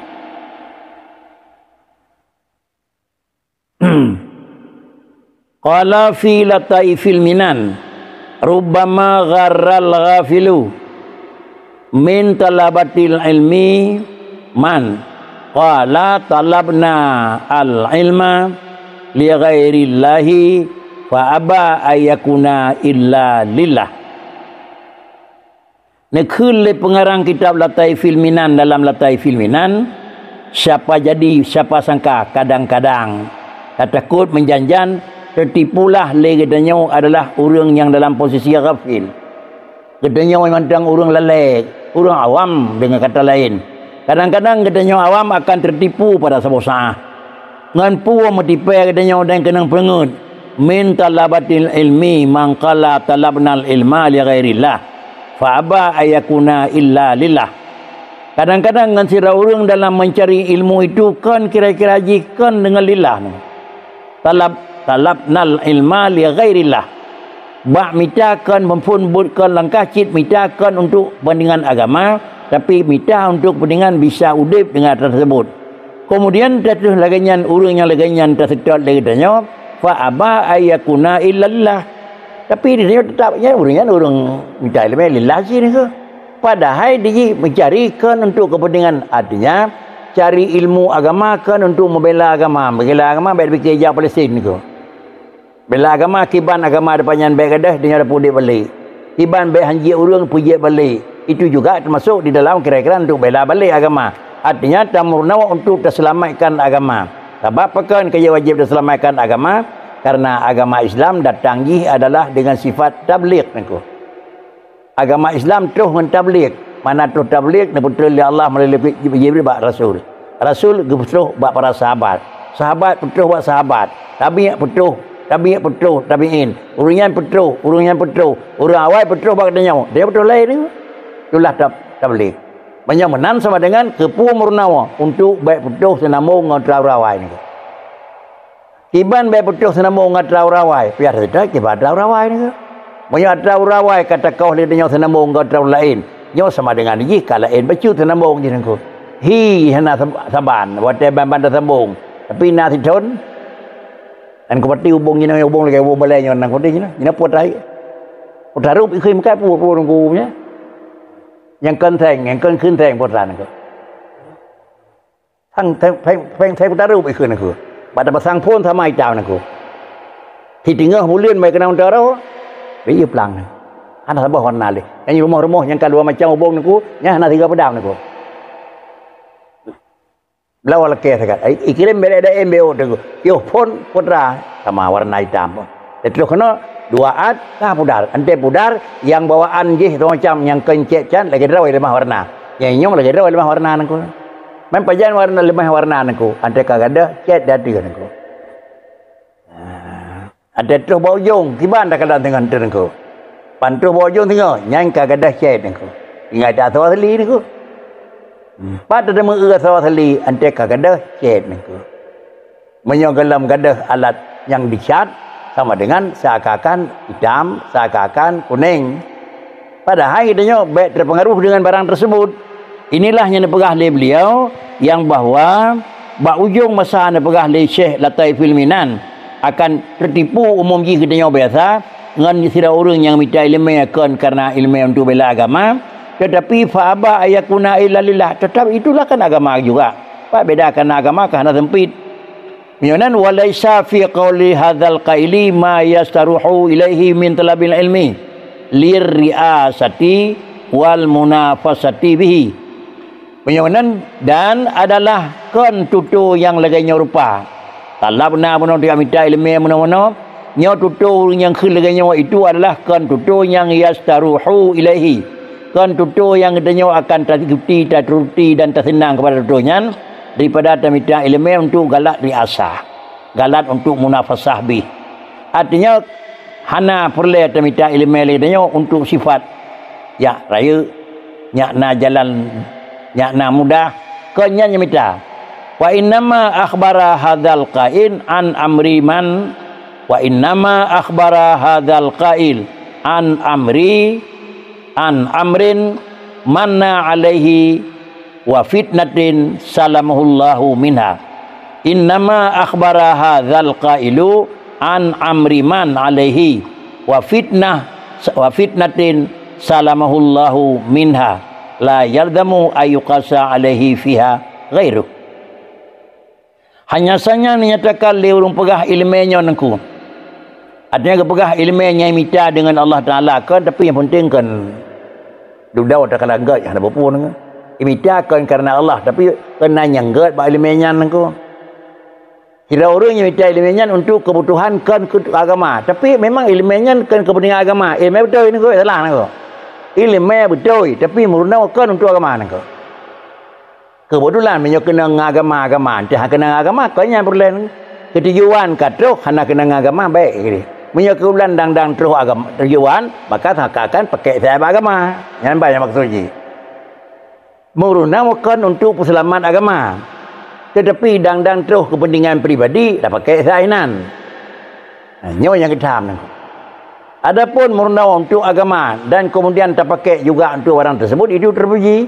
Qala fi Lataifil Minan, rubbama gharral ghafilu min talabatil ilmi man qala talabna al ilma li ghairillahi fa aba ayyakuna illa lillah. Neukheun lé pengarang kitab Lataifil Minan dalam Lataifil Minan, siapa jadi, siapa sangka, kadang-kadang tatakot meujan-jan teutipulah lé geutanyoe adalah ureuëng nyang dalam posisi ghafil. Geutanyoe mantong ureuëng lalée, ureuëng awam deungon kata laén. Kadang-kadang geutanyoe awam akan teutipu pada saboh saah. Ngon peue meutipée geutanyoe dan keunong peungeut, min talabatil ilmi man qala talabnal ilma li ghairillah, fa aba ayyakuna illa lillah. Kadang-kadang ngon sidroe ureuëng dalam meucari ilmu itu kon kira-kira jih kon deungon lillah. Talab, talabnal ilma li ghairillah. Bak mita kon muphom buet kon langkah cit mita kon untuk kepentingan agama, tapi mita untuk kepentingan bisa udeb dengan tersebut. Kemudian teuh lagée nyan ureuëng nyang lagée nyan taseutôt lé geutanyoe, fa aba ayyakuna illallah. Tapi di tanyoe tetap nyan ureuëng nyan ureuëng mita iéleumé lillah cit nyoe. Padahai di jih meucari kon untuk kepentingan, artinya cari ilmu agama kon untuk membela agama, membela agama baik dipikir jak Palestin nyoe. Bela agama kiban agama depan nyan bék gadôh, donya dapeuudeb balek. Kiban bék hanjeuet ureuëng peujiet balek. Itu juga termasuk di dalam kira-kira untuk bela balek agama. Artinya tameurunoe untuk teuselamatkan agama. Sabab pakon kaya wajib teuselamatkan agama? Karena agama Islam datang jih adalah dengan sifat tabligh nyoe. Agama Islam troh ngon tabligh. Mana troh tabligh neupeutrön lé Allah meulalu Jibril bak rasul. Rasul geupeutroh bak para sahabat. Sahabat peutroh bak sahabat. Tabi' peutroh, tabi' peutroh tabi'in. Ureuëng nyan peutroh, ureuëng nyan peutroh. Ureuëng awai peutroh bak geutanyoe. Dia peutroh laén tu. Itulah tab-, tabligh. Meunyoe meunan sama dengan keupeue meurunoe untuk bék peutroh seunambong ngon atra ureuëng awai nyoe. Kiban bék peutroh seunambong ngon atra ureuëng awai, piah that kiban atra ureuëng awai nyoe. Meunyoe atra ureuëng awai ka takoh lé tanyoe seunambong ngon atra ureuëng laén, nyoe sama dengan jih ka laén bacut seunambong jih Teungku. Hi hana sab-, saban watée ban-ban tasambong, tapi na sithon. Nyan kupati ubong jinoe, ubong lagée ubong balée nyoe nan kupi jinoe. Jinoe putra, putra rup ikheun meukat pu-, pu-, Teungku nyan. Nyang kon seng, nyang kon kheun seng putra nyan. Sang, sang, sang, sang, sang putra rup ikheun nyan. Bak tapasang phon sama itam nyan. Siteungoh buleuen mai keunong taro, ri plang nyan. Hana saboh warna lé. Nyang rumoh-rumoh nyang ka dua macam ubong nyan, nyan hana siga peudam nyan. Lawa lakée sagat. Ai, ikirém beda-beda embeo Teungku. Yoh phon putra sama warna itam. Terus keunoe dua at ka pudar. Ante pudar nyang bawaan jih macam nyang kon cét can lagée droe leumah warna. Nyang nyoe lagée droe leumah warna Teungku. Man pajan warna leumah warna Teungku. Ante ka gadôh cét di ateueh Teungku. Ada troh bak ujong, kiban dah kadang teuh ngon Teungku. Pan troh bak ujong singoh, nyan ka gadôh cét Teungku. Ingat dah asoe asli Teungku. Pat teumeu asoe asli, ante ka gadôh cét Teungku. Meunyoe golom gadôh alat nyang dicat, sama dengan seakan-akan itam, seakan-akan kuning. Padahai geutanyoe bék terpengaruh dengan barang tersebut. Inilah nyang neupeugah lé beliau, nyang bahwa bak ujong masa neupeugah lé Syekh Lataifil Minan akan tertipu umum jih geutanyoe biasa ngon sidroe ureuëng nyang mita iéleumé kon karena iéleumé untuk bela agama, tetapi fa aba ayakuna illa lillah, tetap itulah kan agama juga. Pat beda karena agama ka hana sempit. Meunyoe nan, "Wa laisa fi qauli hadzal qaili ma yastaruhu ilaihi min talabil ilmi lirriasati wal munafasati bihi." Meunyoe nan, dan adalah kon tutoe nyang lagée nyoe rupa. Talab na bunoe dia mita iéleumé bunoe-bunoe, nyoe tutoe ureuëng nyang kheun lagée nyoe itu adalah kon tutoe nyang yastaruhu ilaihi. Kon tutoe nyang geutanyoe akan taikuti, taturuti dan taseunang kepada tutoe nyan, daripada tamita iéleumé untuk galak riasah, galak untuk munafasah bih. Artinya, hana peureulée tamita iéleumé lé tanyoe untuk sifat jak rayeuk, nyak na jalan, nyak na mudah, kon nyan nyang mita. Wa innama akhbara hadzal qail an amri man, wa innama akhbara hadzal qail an amri, an amrin manna alaihi wa fitnatin salamahullahu minha. Innama akhbara hadzal qailu an amri man alaihi wa fitnah, wa fitnatin salamahullahu minha. La yalzamu ayyukasa alaihi fiha ghairuh. Hanya saja dinyatakan lé ureuëng peugah iéleumé nyoe Teungku. Artinya geupeugah iéleumé nyang mita deungon Allah Taala kon, tapi nyang penting kon dudoe takala gét hana peue-peue Teungku. Imita kon karena Allah, tapi keunan nyang gét bak iéleumé nyan Teungku. Sidroe ureuëng nyang mita iéleumé nyan untuk keubutuhan kon keu agama, tapi memang iéleumé nyan kon keupeuntengan agama. Iéleumé beutôi Teungku, salah Teungku. Iéleumé beutôi, tapi meurunoe kon untuk agama Teungku. Keubeutulan meunyoe keunong agama-agama, teuh keunong agama, kon nyan peureulée. Keutujuan ka troh hana keunong agama, bék. Meunyoe keulan dang-dang troh agama, tujuan, maka akan pakai saya agama. Nyan bah nyang maksud jih. Meurunoe kon untuk peuseulamat agama. Tetapi dang-dang troh keupeuntengan pribadi, tapakai saya inan. Nah, nyoe nyang geutham Teungku. Adapun meurunoe untuk agama dan kemudian tapakai juga untuk barang tersebut, itu terpuji.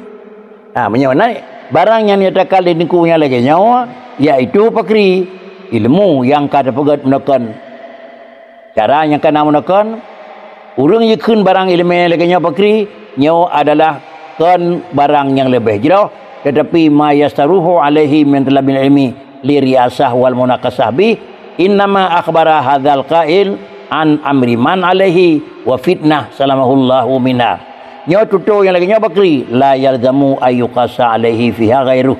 Nah, meunyoe na barang nyang nyatakan lé Teungku nyang lagée nyoe, yaitu pakri, ilmu nyang ka teupeugét meunoe kon. Cara nyang ka na meunoe kon, ureuëng jikheun barang iéleumé lagée nyoe pakri, nyoe adalah kon barang nyang leubeh jroh, tetapi ma yastaruhu alaihi min talabil ilmi li riasah wal munakasah bih, innama akhbara hadzal qail an amri man alaihi wa fitnah salamahullahu minha. Nyoe tutoe nyang lagée nyoe pakri, la yalzamu ayyukasa alaihi fiha ghairuh.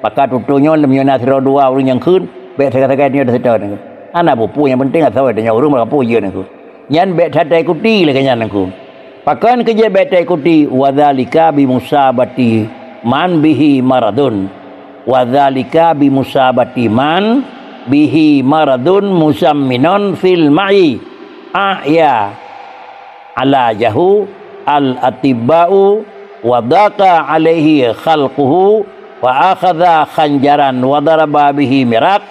Maka tutoe nyoe lom nyoe na sidroe dua ureuëng nyang kheun, bék sagai-sagai nyoe taseutôt. Hana peue-peue nyang penting asoe tanyoe ureuëng meurapue jeuet Teungku. Nyan bék that taikuti lagée nyan Teungku. Pakon keuh jeuet bék taikuti, wa dzalika bi musabati man bihi maradun. Wa dzalika bi musabati man bihi maradun musamminun fil ma'i. A'ya alajahu al-atibba'u wa dhaqa alaihi khalquhu wa akhadha khanjaran wa daraba bihi miraq,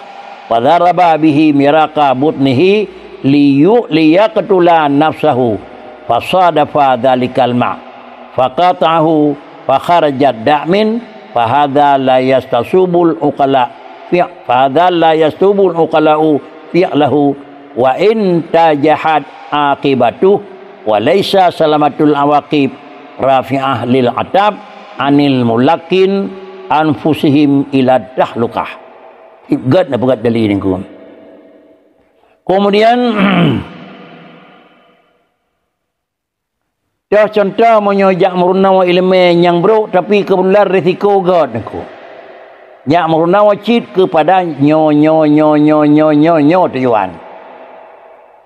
wa daraba bihi miraqa butnihi liyu-, liyaqtula nafsahu. Fasadafa dzalikal ma', faqata'ahu, fakharajat da'min, fahadza la yastasubul uqala, fi-, fahadza la yasubul uqala'u fi'lahu, wa in tajahat aqibatuh, wa laisa salamatul awaqib rafi'ah lil atab anil mulakin anfusihim ila tahlukah. Gét na peugét dalil ningku. Kemudian, toh contoh meunyoe jak meurunoe ileumèe nyang brok, tapi keubeutulan risiko gét ningku. Jak meurunoe cit keupada nyoe, nyoe, nyoe, nyoe, nyoe, nyoe, nyoe tujuan.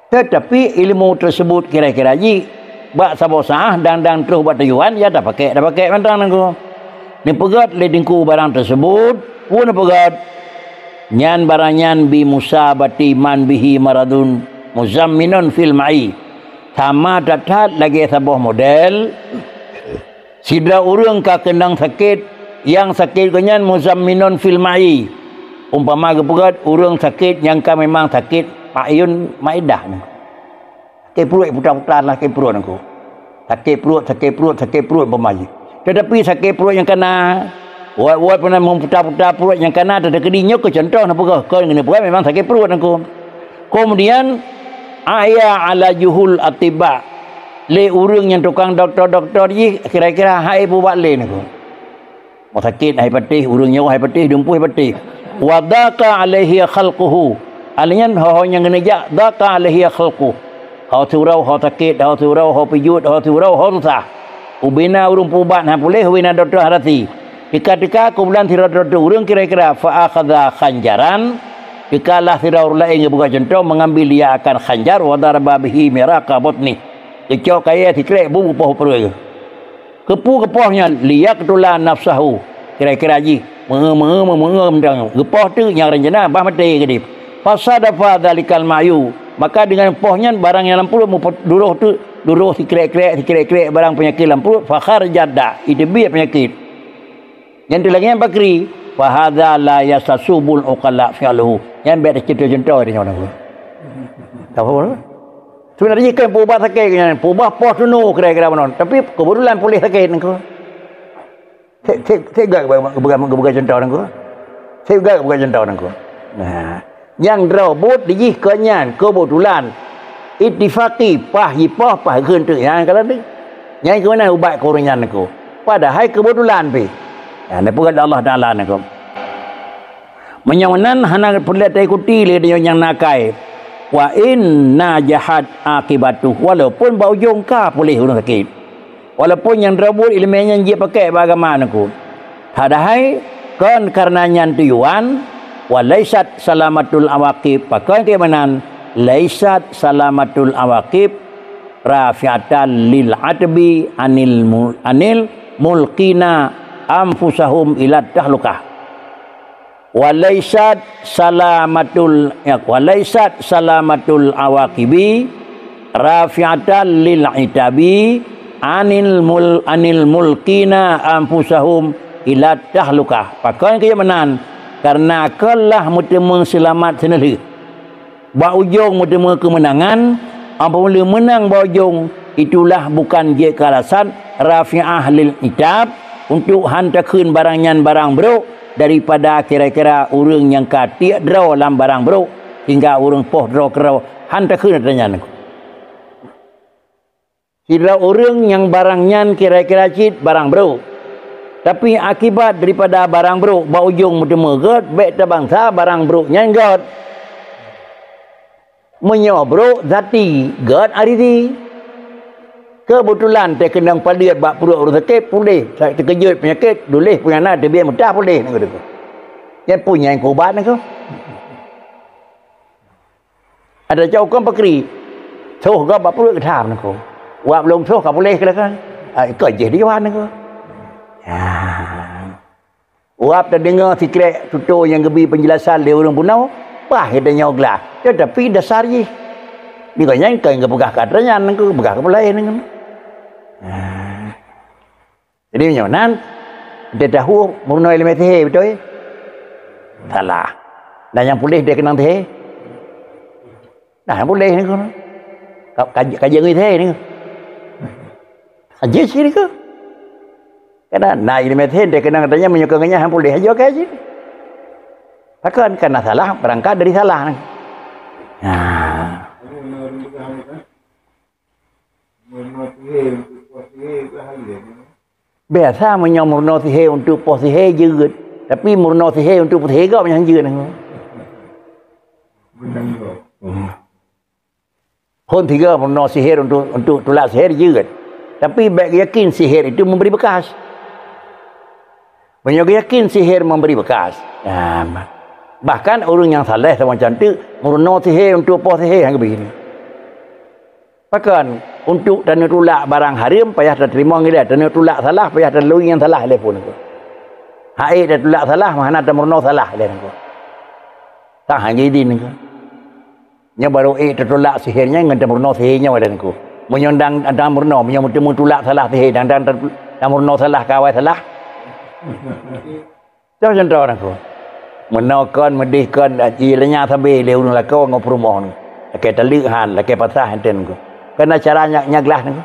Teutapi ilmu teusebut kira-kira jih bak saboh saah dang-dang troh bak tujuan, ya tapakèk, tapakèk mantong ningku. Neupeugét lé ningku barang teusebut, peue neupeugét? Nyan barang nyan bi musabati man bihi maradun muzamminun fil ma'i. Sama that-that lagèe saboh model, sidroe ureueng ka keunong sakét, nyang sakét geuh nyan muzamminun fil ma'i. Umpama geupeugét ureueng sakét nyang ka memang sakét ma'iyun ma'idah nyan. Sakét pruet, puta-puta lah sakét pruet nyan. Sakét pruet, sakét pruet, sakét pruet umpama jih. Teutapi sakét pruet nyang ka na, wat-wat peunan meuputa-puta pruet nyang ka na, teukeudi nyoe keu contoh neupeugah, kon neupeugah memang sakét pruet nyan. Kemudian, aya ala juhul atibba. Lé ureueng nyang tukang dokto-dokto jih kira-kira hai peubat lé nyan. Mau sakét hai patéh, ureueng nyoe hai patéh, dumpeue hai patéh. Wa daqa alaihi khalquhu. Alèh nyan ho-ho nyang keuneuk jak, daqa alaihi khalquhu. Ho siuroe ho sakét, ho siuroe ho pijuet, ho siuroe ho susah. Ubena ureueng peubat han puléh, ubena dokto han rasé. Teuka-teuka keubeutulan sidroe-droe ureueng kira-kira fa akhadha khanjaran. Teukalah sidroe ureueng laén geupeugah contoh, mengambil ia akan khanjar, wa daraba bihi miraqa batni. Geucok kayèe sikrek bu geupoh pruet. Keupeue geupoh nyan? Liyaqtula nafsahu. Kira-kira jih, meungeue-meungeue, meungeue mantong. Geupoh teuk nyang rencana bah maté keudéh. Fasadafa dzalikal ma'yu. Maka deungon poh nyan barang nyang lam pruet meuduroh teuk, duroh sikrek-krek, sikrek-krek barang peunyakét lam pruet, fakharajad da, iteubiet peunyakét. Nyan teulagèe nyan pakri, fahadza la yastasubul uqala fi'luhu. Nyan bèk teucuntoh-cuntoh di nyoe. Tahu? Sebenarnya kan peubat sakét nyan, peubat poh tunu kira-kira meunan. Tapi keubeutulan puléh sakét nyan. Seb, seb, seb gak geupeugah, geupeugah contoh nyan. Seb gak geupeugah contoh nyan. Nah, nyang droe buet di jih keu nyan keubeutulan. Ittifaqi, paih jipoh, paih geukheun teuk nyan kalon teuh. Nyan keuh meunan ubat keu ureueng nyan nyan. Padahai keubeutulan pih. Nyan neupeugah lé Allah Taala nyan. Meunyoe meunan hana peureulèe taikuti lé tanyoe nyang na akai. Wa in najahat aqibatuh, walaupun bak ujong ka puléh ureueng sakét. Walaupun nyang droe buet ileumèe nyan jeuet pakèk bak agama nyan. Padahai kon kareuna nyan tujuan, wa laisat salamatul awaqib, pakon keu meunan, laisat salamatul awaqib rafi'atan lil atbi anil mul-, anil mulqina anfusahum ila tahlukah. Walaisat salamatul, ya, walaisat salamatul awaqibi rafi'atan lil itabi anil mul-, anil mulqina anfusahum ila tahlukah. Pakon keu meunan? Kareuna kon lah meuteumé seulamat seuneulheueh. Bak ujong meuteumé keumeunangan, apabila meunang bak ujong, itulah bukan jeuet keu alasan rafi'ah lil itab, untuk han takheun barang nyan barang brok, daripada kira-kira ureueng nyang ka tiek droe lam barang brok, sehingga ureueng poh droe keudroe han takheun atra nyan. Sidroe ureueng nyang barang nyan kira-kira cit barang brok. Tapi akibat daripada barang brok bak ujong meuteumé gét, bèk tabansa barang brok nyan gét. Meunyoe brok zati, gét arizi. Keubeutulan teukeunong padeuet bak pruet ureueng sakét, puléh, teukeujot peunyakét, duléh peue nyang na teubiet meutah puléh nyan keuh. Nyan peue nyang keu ubat nyan keuh. Ada cok kon pakri. Soh gob bak pruet geutham niko. Wab lôn soh ka puléh keu lakan. Ah, ikot jih di Yohan niko. Ya. Wab tadeungoe sikrek tutoe nyang geubi penjelasan lé ureueng bunoe, bah geutanyoe glah. Tetapi dasar jih. Di gobnyan kon geupeugah keu atra nyan niko, peugah keu peulaén niko. Ya. Jadi, meunyoe nan, teudahu meurunoe ileumèe sihé, beutôi? Salah. Dan nyang puléh dia keunong sihé? Nah, nyang puléh ni. Ka, ka, ka jeuet ngon sihé ni. Aja syirik ke? Karena na ilmu hati, dia kenang katanya menyukai ngenyah yang boleh aja ke aja. Takkan karena salah berangkat dari salah. Nah. Biasa meunyoe meurunoe sihé untuk poh sihé jeuet, tapi meurunoe sihé untuk poh sihé gob nyang jeuet. Hmm. Phon tiga meurunoe sihé untuk, untuk tulak sihé jeuet, tapi bèk yakin sihé itu memberi bekas. Meunyoe geuyakin sihé memberi bekas, nah, bahkan ureuëng nyang saleh sama cantik meurunoe sihé untuk poh sihé nyang geubri. Pakon? Untuk taneutulak barang hareuem payah tateurimong ilée, taneutulak salah payah talui nyang salah ilée phon. Hai tatulak salah meuhana tameurunoe salah ilée nangko. Tah hana idin nangko. Nyoe barô ék tatulak sihé nyan ngon tameurunoe sihé nyoe ilée nangko. Meunyoe dang ada meurunoe, meunyoe meuteumé tulak salah sihé dan, dan tameurunoe salah kawai salah. Contoh, contoh nangko. Meunoe kon, meudeh kon, jilanya sabe lé ureuëng lakoe ngon peurumoh nangko. Lakée taleuek han, lakée pasah han teuh nangko. Kana cara nyak, nyak glah nangko.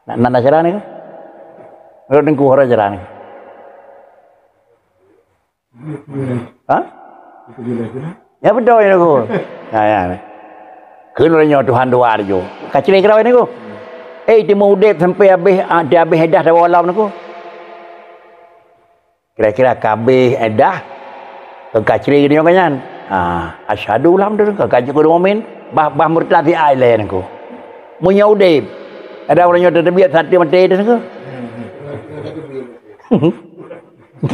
Nak, nak, nak cara nangko. Rot nangko hara cara nangko. Ha? Ya beutôi nangko. Nah, ya. Keunoe nyoe Tuhan dua laju. Ka cre keudroe nangko. Eh, timu udeb sampai habéh, ah, di habéh edah dawa alam nangko. Kira-kira ka habéh edah, ka cre geutanyoe nyan. Ha, asyhadu lam tu ka jeuet keu mumin, bah, bah murtad si ai lé nangko. Meunyoe udeb, ada ureuëng nyoe teubiet satu mati tu nangko.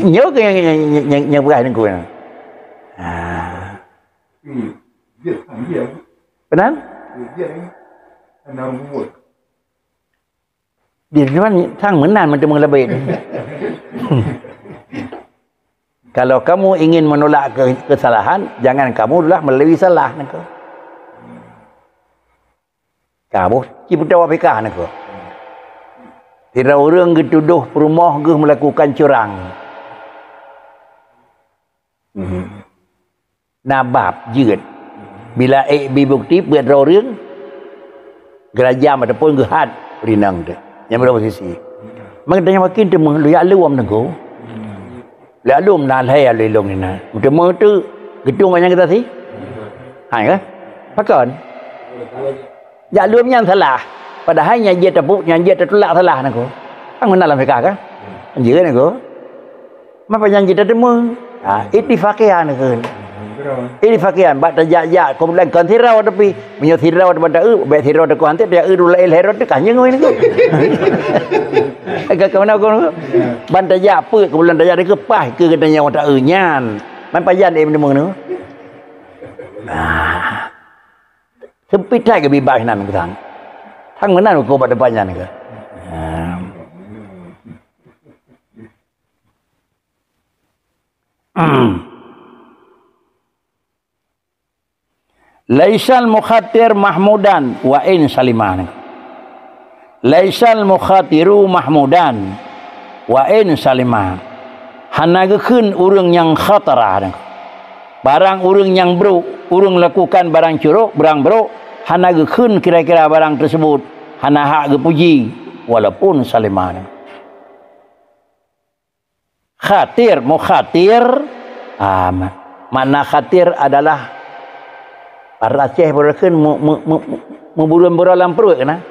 Nyoe ke nyang, nyang, nyang, nyang, nyang beurah nangko. Ha. Benar? Di depan sang meunan meuteumé leubeh. Kalau kamu ingin menolak ke-, kesalahan, jangan kamu lah melalui salah nangko. Kamu cipta wapikah nangko. Sidroe ureuëng geutudoh peurumoh geuh melakukan curang. Na bab jeuet. Bila ék bi bukti peuet droe ureuëng, geurajam ataupun geuhat rinang teuh. Nyang beurapa sisi. Maka tanya makin teuma lu yak lom nangko. Yak lom na lhée lu ilong nina. Teuma tu geutung banyak kita si. Hai kan? Pakon? Jak lom nyan salah. Padahai nyang jeuet tapuk, nyang jeuet tatulak salah nangko. Kan meunan lam fikah kan? Jeuet nangko. Mapa nyang jeuet tateumé? Ha, ittifaqiyan kheun. Ittifaqiyan bak tajak-jak kumpulan kon sidroe tapi meunyoe sidroe teuma ta-eu, bèk sidroe teuka hanté ta-eu dua laén lhée droe teuka nyang ngon nangko. Ka, ka mana kon? Ban tajak peuet kumpulan tajak teuka paih keu geutanyoe ta-eu nyan. Man pajan eh meuneu. Nah. Seumpit that geubi bak hinan geutanyoe. Sang meunan uko bak teumpat nyan ke. Nah. Laisal mukhatir mahmudan wa in salima. Laisal mukhatiru mahmudan wa in salima. Hana geukheun ureuëng nyang khatara. Barang ureuëng nyang brok, ureuëng lakukan barang curok, barang brok, hana geukheun kira-kira barang tersebut, hana hak geupuji, walaupun salima. Khatir, mukhatir, ah, ma-, makna khatir adalah bahasa Aceh beureukeun mu-, mu-, mu-, mu-, muburon-buron lam pruet keunan.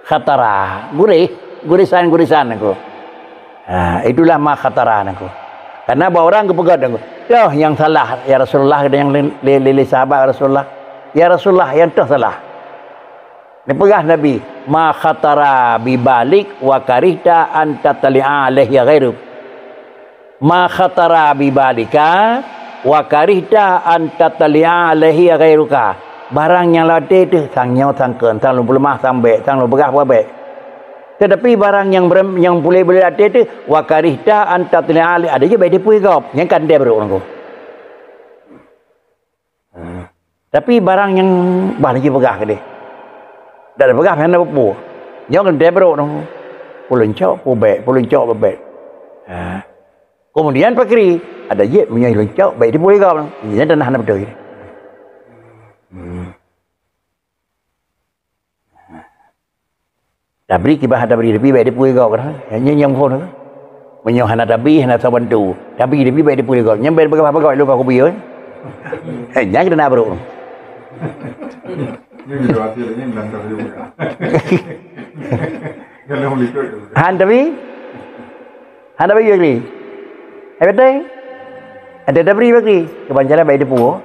Khatara, gurih, gurisan-gurisan aku. Ha, itulah ma khatara aku. Karena bak ureuëng geupeugah aku, "Yoh, nyang salah, ya Rasulullah," kata nyang lé, lé, lé, lé sahabat Rasulullah. "Ya Rasulullah, nyang toh salah." Neupeugah Nabi, "Ma khatara bi balik wa karihta an tattali'a alaihi ghairuk." "Ma khatara bi balika wa karihta an tattali'a alaihi ghairuka." Barang nyang lam até teuh, sang nyoe, sang kheun, sang lôn peuleumah, sang bék, sang lôn peugah, peugah bék. Teutapi barang nyang beurem-, nyang puléh-puléh até teuh, wa karihta an tattali'a alaihi, ada jih bék teupeu gob, nyang ka ndai brok nangko. Tapi barang nyang bah laju peugah keudeh. Dak peugah hana peue-peue. Nyoe kan debrok noh. Peuleuncok peubek, peuleuncok peubek. Ha. Kemudian pakri, ada jeuet meunyoe leuncok, baik dipeugah. Nyan tanah hana beutôi. Hmm. Tabri kiban hana tabri, tapi bèk dipeue gob dah. Nyan nyang phôn tu. Meunyoe hana tabri, hana soe bantu. Tabri tapi bèk dipeue gob. Nyan bèk peugah-peugah lôn ka kupiôh. Eh, nyan kita nak brok. Ini video hasilnya dan terjadi. Kalau ikut. Han tabri? Han tabri bakri? Hai beutôi? Ada tabri bakri? Kebanjalan baik depu.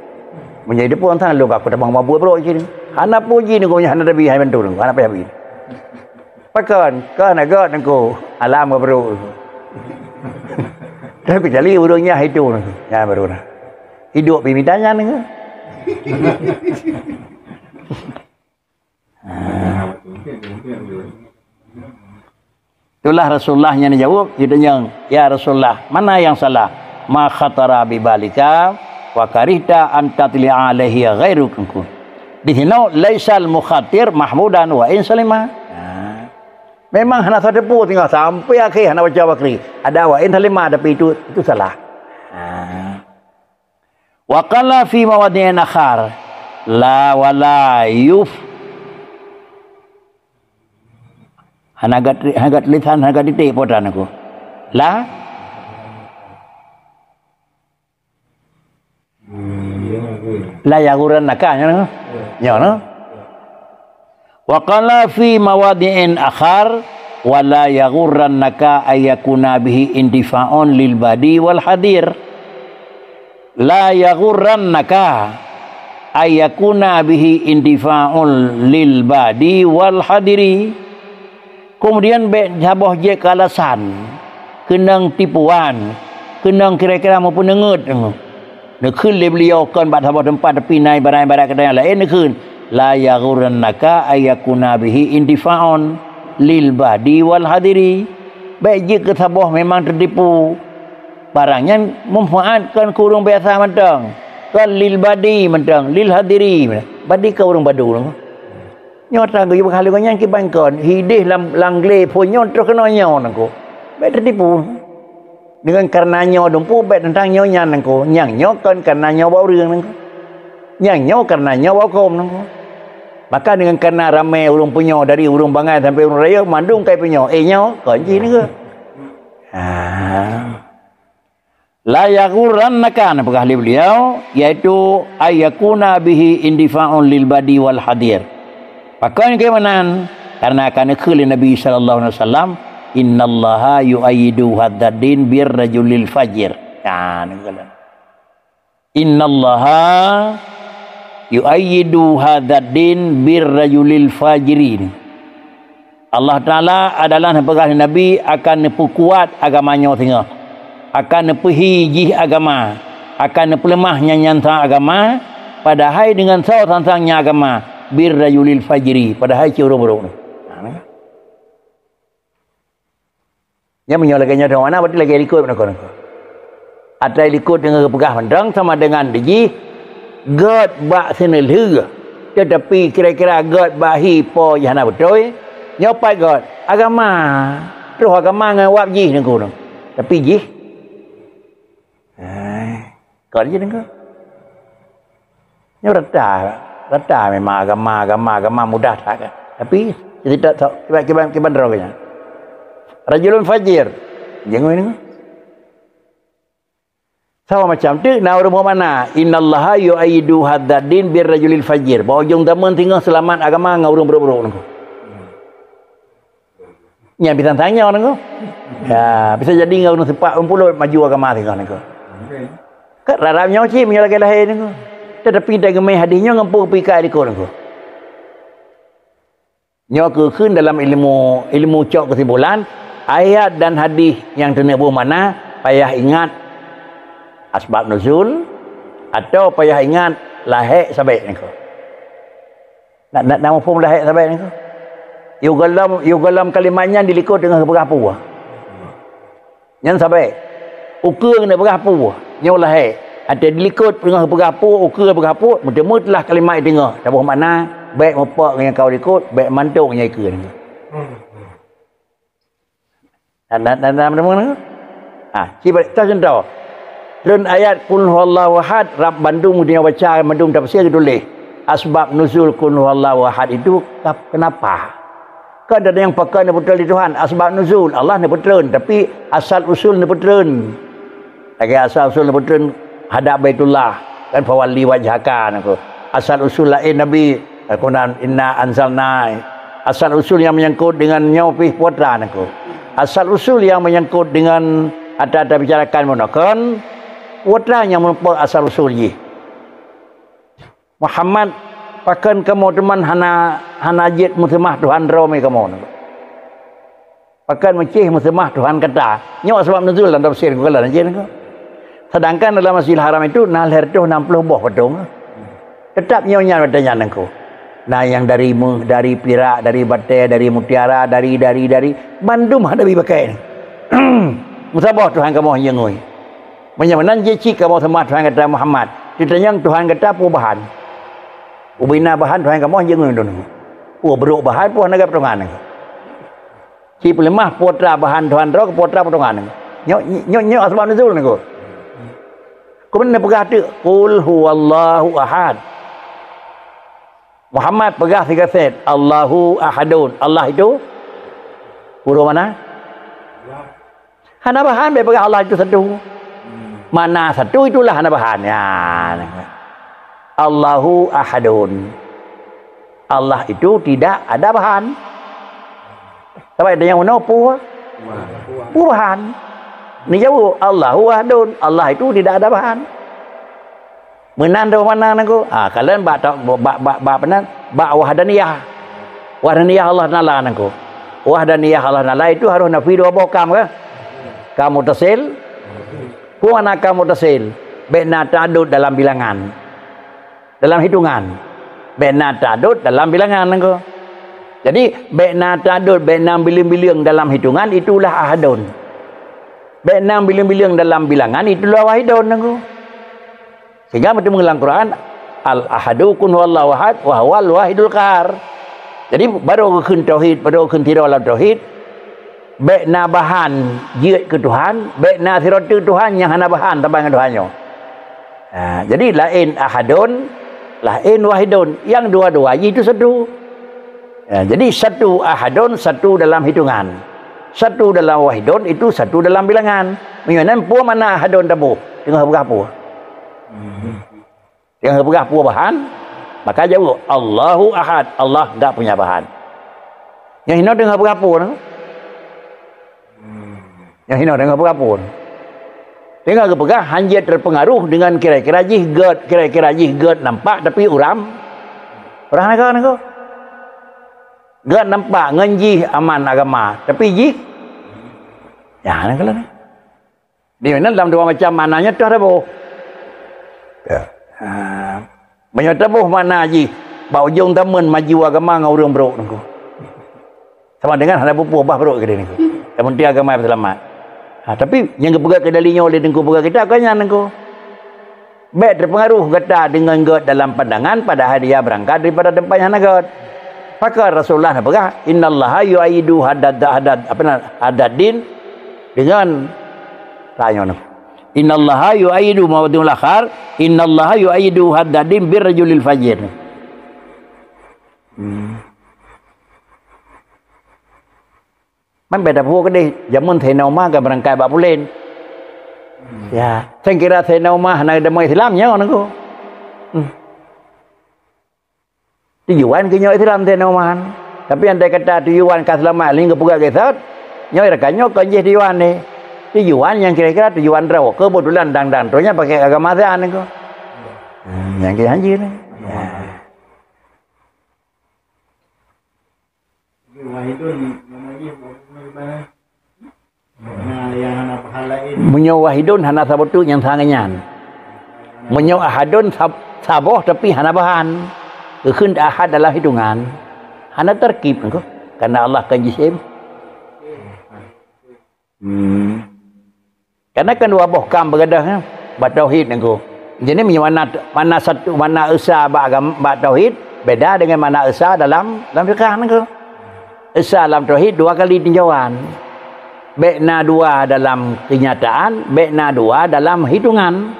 Meunyoe depu antang lôn ka aku tabang mabuk brok sini. Hana puji ni guna hana tabri hai bantu ni. Hana payah bri. Pakon, kon agak nangku alam ke perut. Tapi kecuali ureueng nyah itu nangku. Nyah baru dah. Hidup pih mita nyan nangku. Itulah Rasulullah nyan jawab, geutanyong, "Ya Rasulullah, mana yang salah? Ma khatara bi balika wa karihta an tatli'a alaihi ghairukum." Di sinoe, "Laisal mukhatir mahmudan wa in salima." Nah. Memang hana soe teupeu tinggai sampai akhé hana baca bakri. Ada wa in salima tapi itu itu salah. Nah. Wa qala fi mawadhi'in akhar. La wa la yuf. Hana gat, hana gat lisan, hana gat titik potan aku. La. La yaghurrannaka, nyoe, nyoe, nyoe. Wa qala fi mawadhi'in akhar, "Wa la yaghurrannaka ayyakuna bihi intifa'un lil badi wal hadir." La yaghurrannaka ayyakuna bihi intifa'un lil badi wal hadiri. Kemudian bèk saboh jeuet keu alasan, keunong tipuan, keunong kira-kira meupeuneungeut. Neukheun lé beliau kon bak saboh teumpat, tapi na ibarat-ibarat kata nyang laén neukheun, "La yaghurrannaka ayyakuna bihi intifa'un lil badi wal hadiri." Bèk jeuet keu saboh memang teutipu. Barang nyan manfaat kon keu ureueng biasa mantong, kon lil badi mantong, lil hadiri. Badi kon ureueng badu. Nyoe trang geuyue meukalu ngon nyan kiban kon, hideh lam, lam glé phon nyoe troh keunoe nyoe nangku. Bèk teutipu. Deungon kareuna nyoe dumpu bèk teuntang nyoe nyan nangku. Nyang nyoe kon kareuna nyoe bak ureueng nangku. Nyang nyoe kareuna nyoe bak hukôm nangku. Maka deungon kareuna ramé ureueng punyueng dari ureueng bangai sampai ureueng rayeuk mandum kai punyueng. Eh nyoe kon jih nangku. Ha. La yaghurrannaka, na peugah lé beliau, yaitu ayyakuna bihi indifa'un lil badi wal hadir. Pakon keu meunan? Karena ka neukheun lé Nabi sallallahu alaihi wasallam, "Innallaha yu'ayyidu hadzad din bir rajulil fajir." Nah, neukheun. "Innallaha yu'ayyidu hadzad din bir rajulil fajirin." Allah Taala adalah neupeugah lé Nabi akan neupeukuat agama nyoe singoh, akan neupeuhi jih agama, akan neupeuleumah nyan-nyan sa agama, padahai deungon soe sang-sang nyan agama, bir rajulil fajiri, padahai cit ureueng brok. Nyan meunyoe lagèe nyoe dong, hana berarti lagèe likot meunako-nako. Atra likot deungon geupeugah mantong sama dengan dijih gèt bak sineulheueh, teutapi kira-kira gèt bak hi po jih hana beutôi, nyoe pat gèt agama. Troh agama ngon wab jih nangku. Tapi jih, eh, kon jih nangku. Nyoe rata, rata memang agama, agama, agama mudah that kan. Tapi, kita tak tahu, kiban, kiban, kiban droe nyan. Rajulun fajir. Jingui ni. Sama macam tu, na ureueng meumakna, "Innallaha yu'ayyidu hadzad din bir rajulil fajir." Bak ujong zaman singoh seulamat agama ngon ureueng brok-brok nangku. Nyan bisa tanya nangku. Ya, bisa jadi ngon ureueng sipak ureueng pulot maju agama singoh nangku. Kan rarab nyoe cit meunyoe lagèe lahé nangku. Tetapi teugeumé hadis nyoe ngon peue pikai likot nangku. Nyoe keuh kheun dalam ilmu, ilmu cok keusimpulan, ayat dan hadis nyang teuneuk boh makna, payah ingat asbab nuzul, atau payah ingat lahé sabab nangku. Nak, nak, nak muphom lahé sabab nangku. Yue gohlom, yue gohlom kalimat nyan dilikot deungon geupeugah peue. Nyan sabab. Ukeue keuneuk peugah peue. Nyoe lahé. Até dilikot deungon geupeugah peue, ukeue peugah peue, meuteumé teulah kalimat teungoh. Taboh makna, bèk mupok ngon nyang ka likot, bèk mantok ngon nyang ikeue. Nah, nah, nah, nah, nah, nah. Ha, sibak tas contoh. Treun ayat Qul huwallahu ahad, rab bandum geutanyoe baca, bandum tafsir geutuléh. Asbab nuzul Qul huwallahu ahad itu kap-, kenapa? Kan ada nyang pakon neupeutreun di Tuhan, asbab nuzul, Allah neupeutreun, tapi asal usul neupeutreun. Lagèe asal usul neupeutreun hadap Baitullah, kan, "Fawalli wajhaka," nyan keuh. Asal usul laén Nabi, aku nan, "Inna anzalna." Asal usul nyang menyangkut dengan nyoe pih putra nyan keuh. Asal usul nyang menyangkut dengan ata-ata bicarakan meunoe kan, putra nyang merupakan asal usul jih. Muhammad, pakon kamoe teuma hana, hana jeuet meuseumah Tuhan droe mi kamoe? Pakon meucéh meuseumah Tuhan gata? Nyoe sabab nuzul lam tafsir geukalon jih nyan keuh. Sedangkan dalam Masjidil Haram itu na lhèe reutôh nam ploh boh patong. Teutap nyoe nyan watèe nyan nyan keuh. Na nyang dari méuh, dari pirak, dari batèe, dari mutiara, dari, dari, dari, bandum hana bi pakai. Meusaboh Tuhan kamoe nyang ngui. Meunyoe meunan jih cit kamoe seumah Tuhan gata Muhammad, teutanyong Tuhan gata peue bahan? Ubena bahan Tuhan kamoe jeuet ngon droeneuh. Peue brok bahan, peue hana gata peutongan. Ci peuleumah putra bahan Tuhan droe, putra peutongan. Nyoe, nyoe, nyoe asbab nuzul nyan keuh. Keubeuna peugah teuk, "Qul huwallahu ahad." Muhammad peugah sigaséh, "Allahu ahadun." Allah itu huruf mana? Hana bahan, bèk peugah Allah itu satu. Makna satu itulah hana bahan. Ya. Allahu ahadun. Allah itu tidak ada bahan. Sabab itu nyang unoe peue? Peue bahan. Neujaweueb, Allahu ahadun. Allah itu tidak ada bahan. Meunan droe makna nyan keuh. Ah, kalon bak ta-, bak, bak, bak, bak peunan, bak wahdaniyah. Wahdaniyah Allah Taala nyan keuh. Wahdaniyah Allah Taala itu harôh nafi dua boh kam kah? Kam mutasil. Peue makna kam mutasil? Bèk na ta'addud dalam bilangan. Dalam hitungan. Bèk na ta'addud dalam bilangan nyan keuh. Jadi, bèk na ta'addud, bèk na bileueng-bileueng dalam hitungan, itulah ahadun. Bèk na bileueng-bileueng dalam bilangan, itulah wahidun nyan keuh. Sehingga meuteumé lam Quran, "Al-Ahadu kun huwallahu ahad, wa huwal wahidul qahar." Jadi, barô geukheun tauhid, barô geukheun sidroe lam tauhid, bèk na bahan jeuet keu Tuhan, bèk na sidroe teuk Tuhan nyang hana bahan saban ngon Tuhan nyoe. Ha, jadi laén ahadun, laén wahidun. Nyang dua-dua jih itu satu. Ya, jadi satu ahadun, satu dalam hitungan. Satu dalam wahidun itu satu dalam bilangan. Meunyoe nyan peue makna ahadun taboh? Teungoh peugah peue? Teungoh peugah peue bahan? Maka jaweueb, Allahu ahad, Allah enggak punya bahan. Nyang hinoe teungoh peugah peue? Nyang hinoe teungoh peugah peue? Teungoh geupeugah hanjeuet terpengaruh dengan kira-kira jih gèt, kira-kira jih gèt nampak tapi uram, urang nanggroe nanggroe. Gèt nampak ngon jih aman agama, tapi jih, ya, nanggroe. Di mana dalam dua macam makna nyoe toh taboh. Ya. Ha. Meunyoe taboh makna jih, bak ujong tameun maju agama ngon ureueng brok nanggroe. Sama dengan hana peupuih bah brok keudeh nanggroe. Yang penting agama seulamat. Ha, tapi nyang geupeugah keu dalil nyoe lé Teungku peugah kitab, kon nyan Teungku. Bèk terpengaruh gata deungon gèt dalam pandangan, padahai dia berangkat daripada teumpat nyang hana gèt. Maka Rasulullah na peugah, "Innallaha yu'ayyidu haddad, haddad, apa na, haddad din," dengan tanyoe. "Innallaha yu'ayyidu mawadimul akhar, innallaha yu'ayyidu haddad din bir rajulil fajir." Hmm. Man beda buet keudeh, jameun Saidina Umar ka beurangkat bak pulen. Ya, sengkira Saidina Umar hana deungon Islam nyoe nanggroe. Hmm. Tujuan keu nyoe Islam Saidina Umar. Tapi andai kata tujuan ka seulamat lé geupeugah geutot, nyoe rakan nyoe kon jih tujuan nyoe. Tujuan nyang kira-kira tujuan droe, keubeutulan dang-dang droe nyan pakai agama Islam nanggroe. Hmm, nyang kira hanjeuet nyoe. Ya. Wahidun, nama jih, wahidun, na nyang hana pahala laén. Meunyoe wahidun hana saboh teuk nyang sama ngon nyan. Meunyoe ahadun sab-, saboh tapi hana bahan. Geukheun ahad dalam hitungan. Hana tarkib nanggroe. Karena Allah kan jisim. Hmm. Karena kan dua boh kam beugadôh, ya, bak tauhid nanggroe. Jadi meunyoe makna, makna satu, makna esa bak agam-, bak tauhid beda dengan makna esa dalam, dalam fiqah nanggroe. Esa dalam tauhid dua kali tinjauan. Bèk na dua dalam kenyataan, bèk na dua dalam hitungan.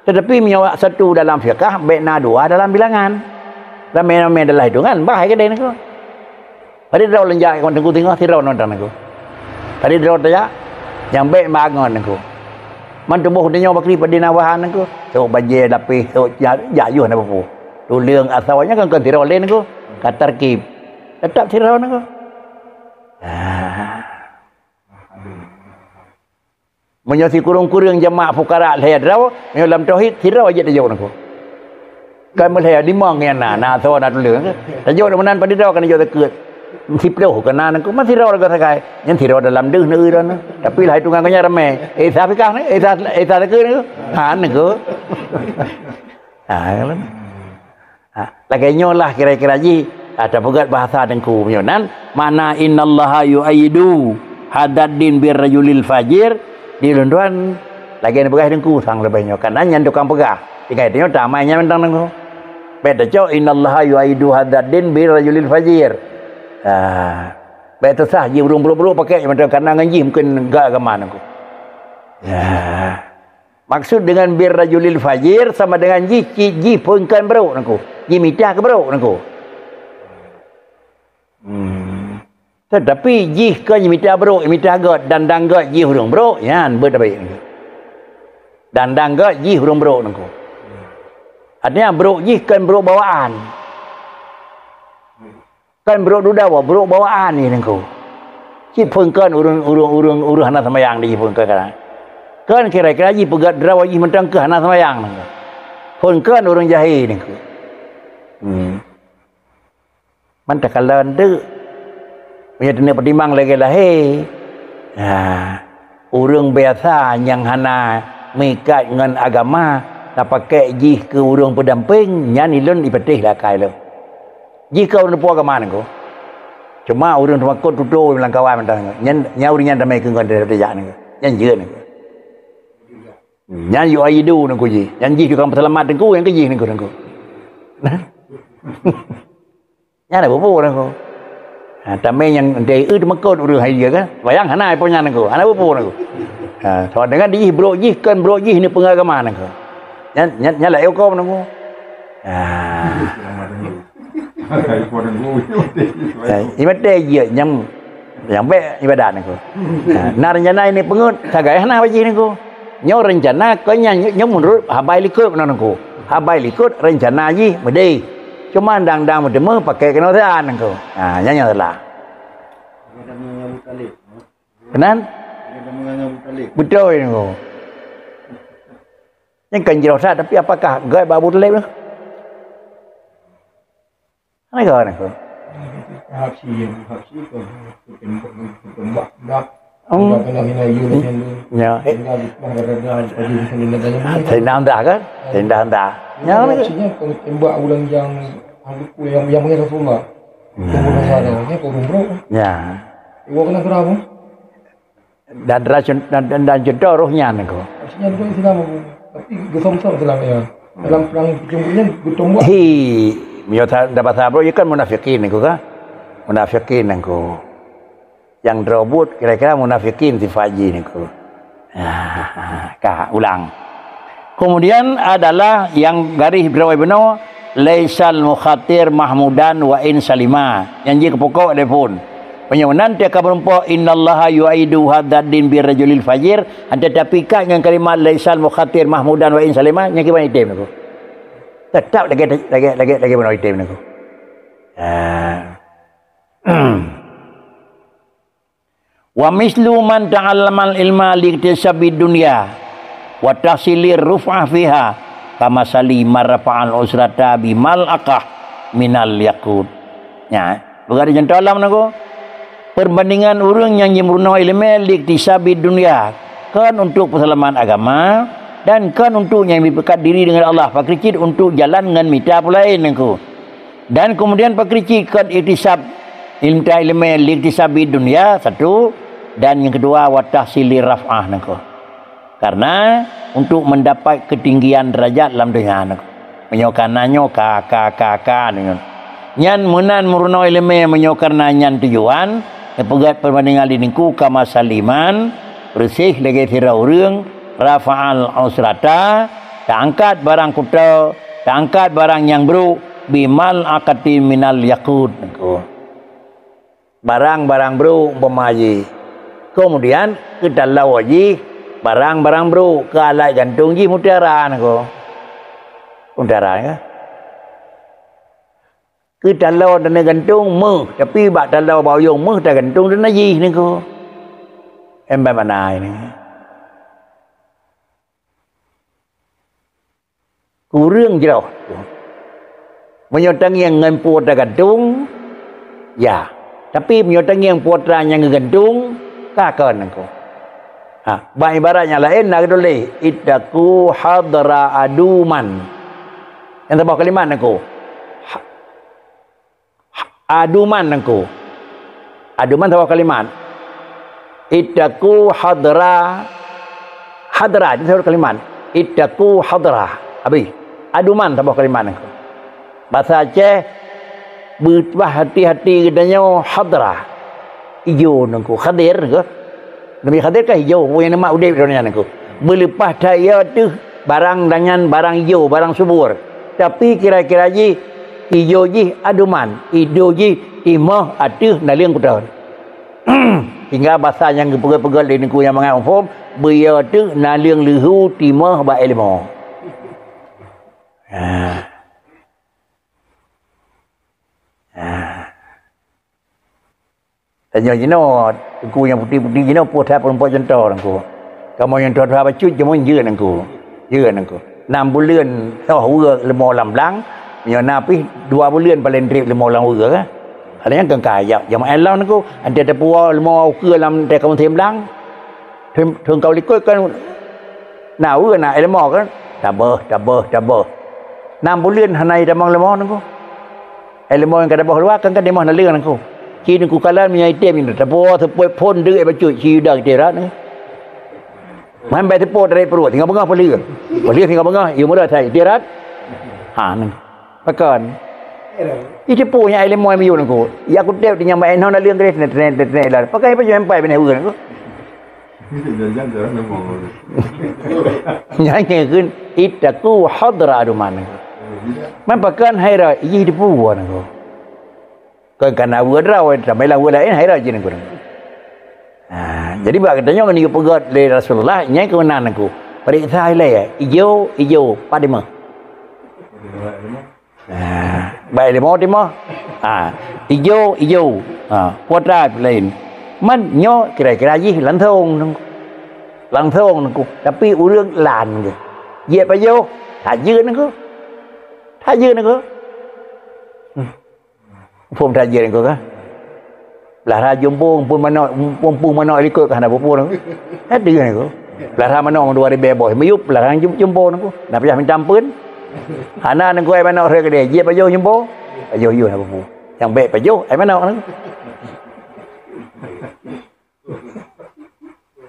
Tetapi meunyoe satu dalam fiqah, bèk na dua dalam bilangan. Ramé-ramé dalam hitungan, bah hai keudeh nanggroe. Padahai droe lôn jak ngon Teungku singoh, sidroe ngon Teungku. Padahai droe tajak, nyang bék meuangon Teungku. Man tuboh geutanyoe bakri padahai na bahan Teungku. Sôk bajée lapéh, sôk ja-, jak yoh na peue-peue. Tuleueng asoe nyan kan, kan sidroe lé Teungku. Ka tarkib. Teutap sidroe Teungku. Ah. Meunyoe sikureueng-kureueng jamak fukara lhée droe, meunyoe lam tauhid sidroe jeuet tajok Teungku. Kan meulhée limong nyang na, na asoe na tuleueng. Tajok meunan padahai droe kan tajok takeuet. Siploh ka na Teungku, man sidroe lagée sagai. Nyan sidroe dalam deuh neueu droe. Tapi lhée tungang nyan ramé. Eh, sa fikah ni, eh, sa, eh, sa takeuet ni. Ha, Teungku. Ha, kan? Ha, lagée nyoe lah kira-kira jih, ha, tapeugét bahasa Teungku meunyoe nan, makna innallaha yu'ayyidu hadzad din birrajulil fajir, di lôn tuan lagée neupeugah Teungku sang leubeh nyoe. Karena nyan tukang peugah. Tinggai tanyoe tamai nyan mantong Teungku. Bék tacok innallaha yu'ayyidu hadzad din birrajulil fajir. Ha. Bék susah jih ureuëng brok-brok pakai mantong karena ngon jih mungkin gak agama Teungku. Ya. Maksud dengan birrajulil fajir sama dengan jih, jih, jih phon kön brok Teungku. Jih mita keu brok Teungku. Hmm. Tetapi jih kön mita brok, mita göt, dan dang göt jih ureuëng brok, nyan beuet abéh Teungku. Dan dang göt jih ureuëng brok Teungku. Artinya brok jih kön brok bawaan. Kan brok dudoe, brok bawaan jih Teungku. Cit phon kön ureuëng, ureuëng, ureuëng, ureuëng hana seumayang di jih phon kön kadang. Kan kira-kira jih peugét droe jih mantong keu hana seumayang Teungku. Phon kön ureuëng jahé Teungku. Hmm. Man takalon teuk. Meunyoe teuneuk peutimang lagée lahé. Ha. Ureuëng biasa nyang hana meuikat ngon agama, tapakék jih keu ureuëng peudampéng, nyan ilôn ipatéh lé akai lôn. Jih ka ureuëng teupeue agama Teungku. Cuma ureuëng teumakot tutoe lam kawan mantong. Nyan, nyan ureuëng nyan damai keu ngon tajak Teungku. Nyan jeuet Teungku. Nyan yu'ayyidu Teungku jih. Nyan jih tukang peuseulamat Teungku, nyan keu jih Teungku, Teungku. Nah. Nyan ada peue-peue Teungku. Ha, tamé nyang dai eu teumakot ureuëng hai dia kan. Bayang hana ipo nyan Teungku. Hana peue-peue Teungku. Ha, so dengan jih brok jih kön brok jih ni peungagama Teungku. Nyan, nyan, nyan laén huköm Teungku. Ha. Ha, ibadat jih nyang, nyang bék ibadat Teungku. Ha, na rencana ini peungeut sagai hana bajih Teungku. Nyoe rencana kön nyan nyoe meunurot habai likot meunan Teungku. Habai likot rencana jih meudeh. Cuma dang-dang meuteumé pakai keunoe sian Teungku. Ha, nyan nyang salah. Keunan? Beutôi Teungku. Nyan kan jroh that, tapi apakah gét bak Abu Thalib tu? Hana gét Teungku. Habsyi, Habsyi tu, tu tembak, tu tembak dah. Hmm. Dah kena hina you macam tu. Ya. Tinggal di rumah dah, dah, dah, dah, dah, dah. Sayyidina Hamzah kan? Sayyidina Hamzah. Ya. Habsyi nya kau tembak ulang yang, yang, yang punya Rasulullah. Ya. Tembak Rasulullah, nya kau umroh. Ya. Iwa kena kenapa? Dan racun, dan, dan, dan cuntoh roh nyan Teungku. Maksudnya bukan Islam aku. Tapi gesong-song Islam ya. Dalam perang kecil-kecil nyan geutombak. Hi, miyuh ta-, dah bahasa Arab, ya kan munafikin Teungku kan? Munafikin Teungku. Nyang droe buet kira-kira munafikin sifat jih Teungku. Ah, ka ulang. Kemudian adalah nyang garéh droe bunoe, laisal mukhatir mahmudan wa in salima. Nyang jih keu pokok lé phon. Meunyoe nan teuka meureumpok, "Innallaha yu'ayyidu hadzad din birrajulil fajir," han teuka teuikat ngon kalimat, "Laisal mukhatir mahmudan wa in salima," nyan kiban item Teungku. Teutap lagée, lagée, lagée, lagée bunoe item Teungku. Ah. Wa mislu man ta'allamal ilma liiktisabid dunya wa tahsilir ruf'ah fiha, kamasali man rafa'al usrata bimal'aqah minal yaqut. Nya, beugadang contoh lam Teungku. Perbandingan ureuëng nyang jimeurunoe iéleumé liiktisabid dunya, kon untuk peuseulamat agama dan kon untuk nyang jipeukat diri deungon Allah, pakri cit untuk jalan ngon mita peue laén Teungku. Dan kemudian pakri cit kon iktisab, ilmu iéleumé liiktisabid dunya, satu, dan nyang keudua wa tahsili raf'ah Teungku. Karena untuk mendapat ketinggian derajat lam donya Teungku. Meunyoe kana nyoe ka, ka, ka, ka, nyoe. Nyan meunan meurunoe iéleumé meunyoe karena nyan tujuan, neupeugét peubandingan di Teungku kamasali man, beureuséh lagée sidroe ureuëng, rafa'al usrata, taangkat barang kuto, taangkat barang nyang brok, bimal'aqatin minal yaqut Teungku. Barang-barang brôk umpama jih. Keumudian, keu taloe jih, barang-barang brôk, keu alat gantông jih mutiara nangko. Mutiara nangko. Keu taloe dan gantông méuh, tapi bak taloe bak uyông méuh tagantông dan najih nangko. Embai makna nyan. Kureueng jroh. Meunyoe tangieng ngon po tagantông, ya. Tapi meunyoe tangieng po ta nyang geugantông, ka kon nangko. Ha, bak ibarat nyang laén na geutuléh, "Ittaqu hadra aduman." Nyang saboh kalimat nangko. Ha, Aduman nangko. Aduman saboh kalimat. Ittaqu hadra. Hadra itu saboh kalimat. Ittaqu hadra. Habis. Aduman saboh kalimat nangko. Basa Aceh, beubah hati-hati geutanyoe hadra. Ijo nangko. Hadir nangko. Nabi Khadir kan ijo, peue nyang neumat udép di donya nangko. Beuleupah that ié ateueh barang dangan barang ijo, barang subur. Tapi kira-kira jih, ijo jih aduman, ijo jih timoh ateueh naleueng kuton. Sehingga basa nyang geupeugét-peugét lé nangko nyang mangat muphom, beuié ateueh naleueng leuhu timoh bak ilmu. Ha. Ha. Tanyoe jinoe, teungku nyang putéh-putéh jinoe, poh that peurumpok cuntoh nangko. Kamoe nyang tuha-tuha bacut, jameun jeuet nangko. Jeuet nangko. Nam buleuen soh weue leumo lam blang, meunyoe na pih dua buleuen paleng trép leumo lam weue, kan? Hana nyang keu ka jak jamaah lom nangko. Anté teupuwoe leumo ukeue lam anté kamoe blang. Thon, thon ka likot kan na weue na ilmu kan. Tabeuh, tabeuh, tabeuh. Nam buleuen hana jitamong leumo nangko. Ilmu nyang ka tabeuh luwa kan, kan timoh naleueng nangko. Ci nangko kalon meunyoe item nyoe, teupo seupôt phon deuek bacut ci yuda geuterat nangko. Man bai teupo tarék pruet, singoh beungoh peuleueng. Peuleueng singoh beungoh, yue meurat hai geuterat. Ha, nangko. Pakon? Iteupo nyang ilmu nyang miyueb nangko. Ya kutép di nyang bai noh naleueng geuréh, tenet, tenet, tenet, tenet, lah. Pakon ipajoh nyang pai binèh weue nangko? Nyan kheun, "Ittaqu hadra aduman." Man pakon hai ra, ih, dipuwoe nangko. Kon kana weue droe, tamai lam weue laén hai ra jih nangko. Ha, jadi bak geutanyoe ngon geupeugét lé Rasulullah, nyan keunan nangko. Peuriksa ilèe, ijo, ijo, padum. Ha, bak ilmu timoh. Ha, ijo, ijo. Ha, kuota laén. Man nyoe kira-kira jih langsong nangko. Langsong nangko. Tapi ureueng lan geuh. Jeuet pajoh, tajeuet nangko. Tajeuet nangko. Hmm. Phom tajeuet nangko kah? Blah ra jumbo, pun manok, pun, pun manok likot kah na pupur nangko. Ada nangko. Blah ra manok dua ribèe boh, miyup blah ra jum-, jumbo nangko. Na payah minta ampun. Hana nangko ai manok rhoi keudè, jeuet pajoh jumbo. Pajoh yue na pupur. Nyang bèk pajoh ai manok nangko.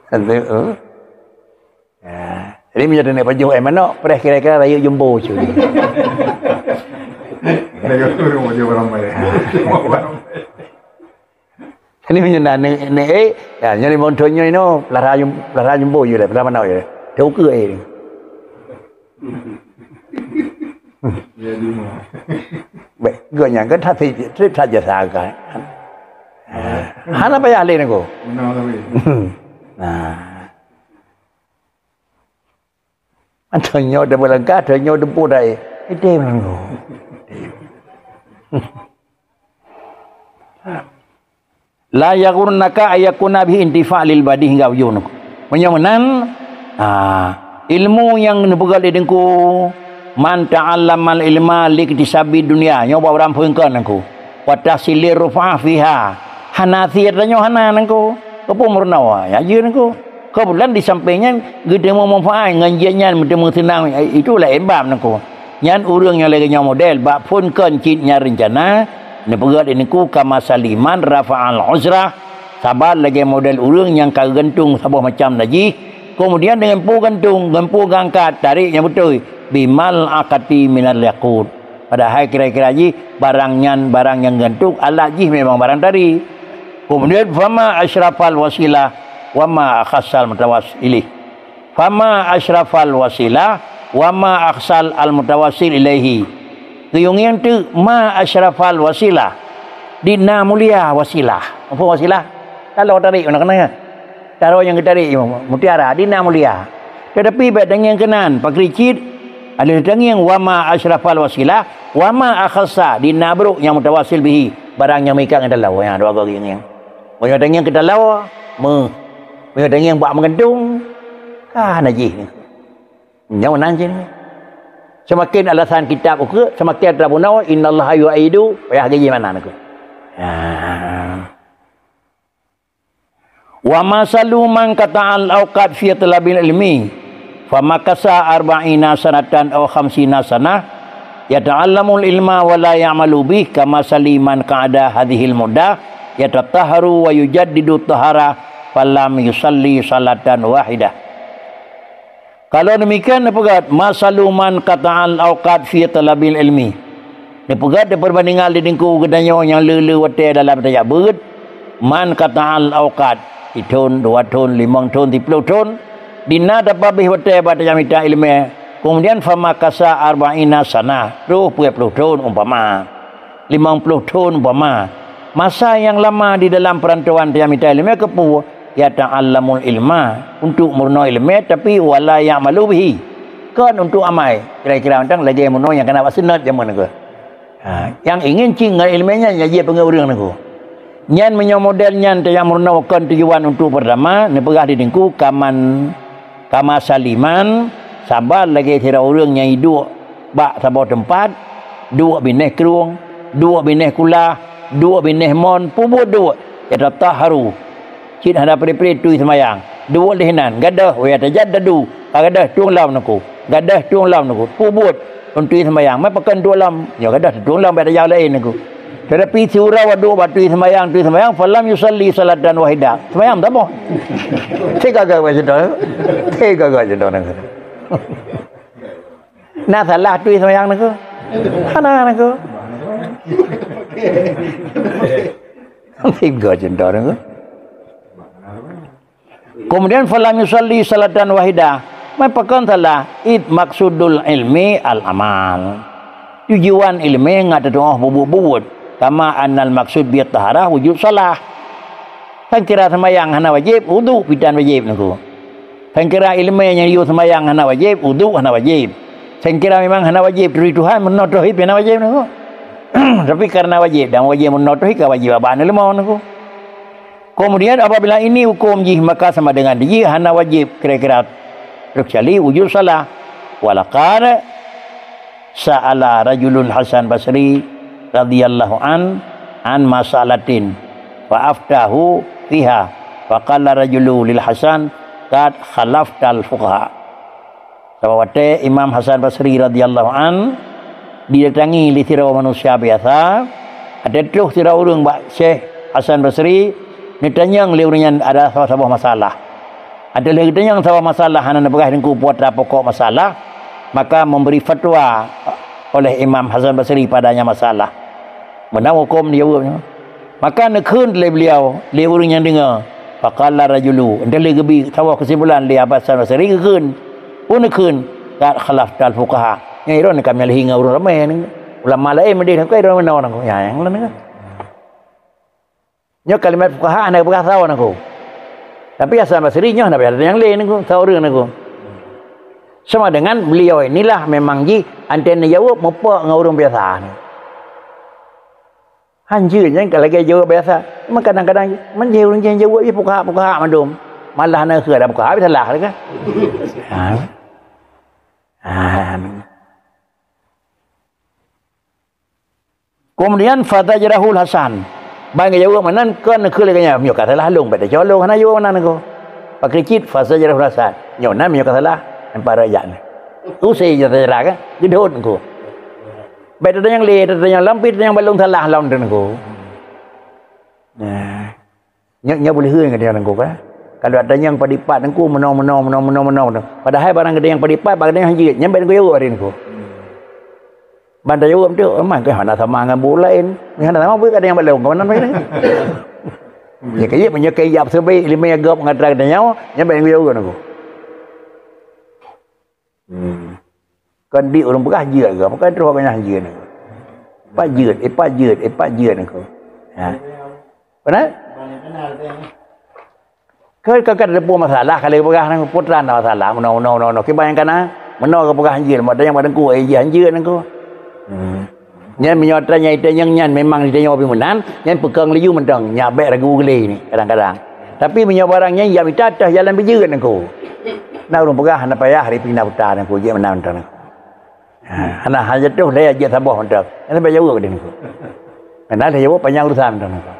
Tentu, eh. Ya. Jadi meunyoe taneuk pajoh ai manok, preh kira-kira rayeuk jumbo cu. Rayeuk jumbo barang baik. Jadi meunyoe na neuk, neuk, eh, ya, nyoe limong thon nyoe inoe, pelara jum-, pelara jumbo ju lé, pelara manok ju lé. Teukeue, eh. Ya, di rumah. Bèk, geuh nyan kan that trép that jasa kan. Ha. Hana payah lé nangko. Beuna tapi. Nah. Atau nyoe dah berlangkah, atau nyoe dempur dah, eh. Itu yang nangko. La yaghurrannaka ayyakuna bihi intifa' lil badi hingga ujung tu. Meunyoe meunan, ha, ilmu nyang neupeugah lé Teungku, "Man ta'allamal ilma liktisabi dunya," nyoe bak ureueng phon kon Teungku. "Wa tahsilir ruf'ah fiha." Hana sie tanyoe hana Teungku. Keupeue meurunoe? Ya, jeuet Teungku. Keubeutulan di sampéng nyan geuteumé manfaat ngon jih nyan meuteumé seunang, itu laén bab Teungku. Nyan ureueng nyang lagèe nyoe model, bak phon kon cit nyan reuncana, neupeugah lé Teungku kama saliman rafa'al uzrah, saban lagèe model ureueng nyang ka geugantung saboh macam najih, keumudian deungon peue gantung, ngon peue geuangkat, tarek nyang beutôi, bimal akati minal yakut. Padahai kira-kira jih barang nyan barang nyang geugantung, alat jih memang barang tari. Keumudian, fama asyrafal wasilah, wama akhassal mutawasil ilaih. Fama asyrafal wasilah, wama akhsal al mutawasil ilaihi. Geuyue ngieng teuk ma asyrafal wasilah. Di na mulia wasilah. Apa wasilah? Taloe tarék na keunan. Taloe nyang geutarék mutiara, dina mulia. Teutapi bék tangieng keunan, pakri cit, alah tangieng wa ma asyrafal wasilah, wa ma akhassa, dina brok nyang mutawasil bihi, barang nyang meuikat ngon taloe, nyan dua goe ngieng. Meunyoe tangieng keu taloe, meuh. Meunyoe tangieng bak meugantung, ka najih. Nyoe nan cit. Seumaken alasan kitab ukeue, seumaken tabunoe, innallaha yu'aidu, payah geuji mana nyoe. Ha. Wa masalu man qata'al awqat fi talabil ilmi, famakasa arba'ina sanatan aw khamsina sanah, yata'allamul ilma wa la ya'malu bih, kamasali man qa'ada hadzihil muddah, yatatahharu wa yujaddidu taharah, falam yusalli salatan wahidah. Kalau demikian, neupeugét, masalu man qata'al awqat fi talabil ilmi. Neupeugét, neupeubandingan lé Teungku geutanyoe nyang le-le watée dalam tajak beuet, man qata'al awqat, sithon, dua thon, limong thon, siploh thon, dina tapabéh watée bak tajak mita iéleumé, kemudian famakasa arba'ina sanah, troh peuet ploh thon umpama. Limong ploh thon umpama, masa nyang lama di dalam peurantauan tajak mita iéleumé keupeue? Yata'allamul ilma, untuk meurunoe iéleumé, tapi wa la ya'malu bihi, kon untuk amai. Kira-kira mantong lagée meurunoe nyang kana bak seunat jameun nyoe. Ha, nyang ingin cit ngon iéleumé nyan nyang jeuet peungeuh ureuëng nyoe. Nyan meunyoe model nyan tajak meurunoe kon tujuan untuk peurtama, neupeugah di Teungku kaman Kamasali man, saban lagée sidroe ureuëng nyang iduek bak saboh teumpat, duek binéh krueng, duek binéh kulah, duek binéh mon, peubuet duek, yatatahharu, cit hana pri-pri tui seumayang, duek lé nan, gadôh, wa yatajaddadu, ka gadôh tueng lom nyoe ku, gadôh tueng lom nyoe ku, peubuet, Ôn tui seumayang, meupakan duek lom, nyoe gadôh teutueng lom bak tajak laén nyoe ku. Teutapi siuroe duek bak tui seumayang, tui seumayang, falam yusalli salatan wahidah. Seumayang taboh. Tiga gaga cuntoh. Tiga gaga cuntoh nyoe ku. Na salah tui seumayang nyoe ku? Hana nyoe ku. Tiga cuntoh nyoe ku. Kemudian, "Falam yusalli salatan wahidah." Meupakan salah, id maksudul ilmi al-amal. Tujuan iéleumé ngat teutuoh bubuet-bubuet. Kama annal maksud bit taharah wujud salah. Sangkira seumayang hana wajéb, udhu pitan wajéb nyoe ku. Sangkira iéleumé nyang yue seumayang hana wajéb, udhu hana wajéb. Sangkira memang hana wajéb, turi Tuhan meunoe tauhid hana wajéb nyoe ku. Tapi karena wajéb, dan wajéb meunoe tauhid ka wajéb abah neuleumah nyoe ku. Kemudian, apabila ini hukum jih, maka sama dengan jih hana wajib kira-kira, kecuali wujud salah. Walaqad sa'ala rajulun Hasan Basri radhiyallahu an, an mas'alatin, fa aftahu fiha, fa qala rajulu lil Hasan, "Qad khalaftal fuqaha." Sabab watée Imam Hasan Basri radhiyallahu an didatangi lé sidroe manusia biasa, ada troh sidroe ureuëng bak Syekh Hasan Basri, neutanyong lé ureuëng nyan ada saboh-saboh masalah. Ada lé geutanyong saboh masalah hana neupeugah Teungku peue atra pokok masalah, maka memberi fatwa oleh Imam Hasan Basri padanya masalah. Meunan huköm dijaweueb nyoe. Maka neukheun lé beliau, lé ureuëng nyang deungoe, faqala rajulu, entah lé geubi saboh keusimpulan lé Hasan Basri geukheun, peue neukheun, "Qad khalaftal fuqaha." Nyan droeneuh ka meuleuhi ngon ureuëng ramé nyoe. Ulama laén meudeh nyoe, droeneuh meunoe nyoe. Ya, nyang laén nyoe. Nyoe kalimat fuqaha hana geupeugah saboh nyoe ku. Tapi Hasan Basri nyoe hana payah nyang lé nyoe ku, saboh ureuëng nyoe ku. Sama dengan beliau inilah memang jih anté neujaweueb meupok ngon ureuëng biasa nyoe. Hanjeuet nyan ka lagée jaweueb biasa. Memang kadang-kadang manjih ureuëng jih jaweueb jih fuqaha-fuqaha mandum. Malah na keu ada fuqaha salah lagée. Ha. Ha. Kemudian fazajrahul Hasan. Ban geujaweueb meunan kon keu lagée nyan, "Nyoe ka salah lôn, bék teucolong hana jaweueb meunan ko." Pakri cit fazajrahul Hasan. "Nyoe nan nyoe ka salah, nampak rajak nyoe." Usai jih saja kan, geudhôt ko. Bék tatanyong lé, tatanyong lampit, tatanyong balong salah lom teungku. Nah, nyoe, nyoe boleh heueh ngon teungku kan. Kalau ada nyang padipat teungku meunoe, meunoe, meunoe, meunoe, meunoe. Padahai barang geude nyang padipat, bak geude nyang hanjeuet, nyan bék teungku jaweueb hari teungku. Ban tajaweueb tu, memang keu hana sama ngon buet laén. Hana sama buet ada nyang balong, kawan nama ini. Nyoe kayèe, nyoe kayèe ijab seubé, ileumèe gop ngon atra geutanyoe, nyan bék teungku jaweueb teungku. Hmm. Kon di ureueng peugah jeuet ke, bukan terus awaknyan jeuet. Pat jeuet, eh, pat jeuet, eh, pat jeuet nyan ko. Ha. Beuna? Keu ka ka teupeu masalah, ka lheueh peugah nang putra na masalah, meunoe, meunoe, meunoe, meunoe. Kiban nyang kana, meunoe ka peugah hanjeuet, mak tanyong bak teungku, eh, jih hanjeuet nangku. Hmm. Nyan meunyoe atra nyang itanyong nyan memang ditanyong pih meunan, nyan peukong laju mantong, nyak bèk ragu geulé ni kadang-kadang. Tapi meunyoe barang nyan jak mita teuh jalan beujeuet nangku. Na ureueng peugah hana payah ripinah buta nangku, jeuet meunan mantong nangku. Ha, hana, hana jatuh lé jeuet saboh mantong. Hana payah jaweueb deh nangku. Hana lé jaweueb panyang urusan mantong nangku.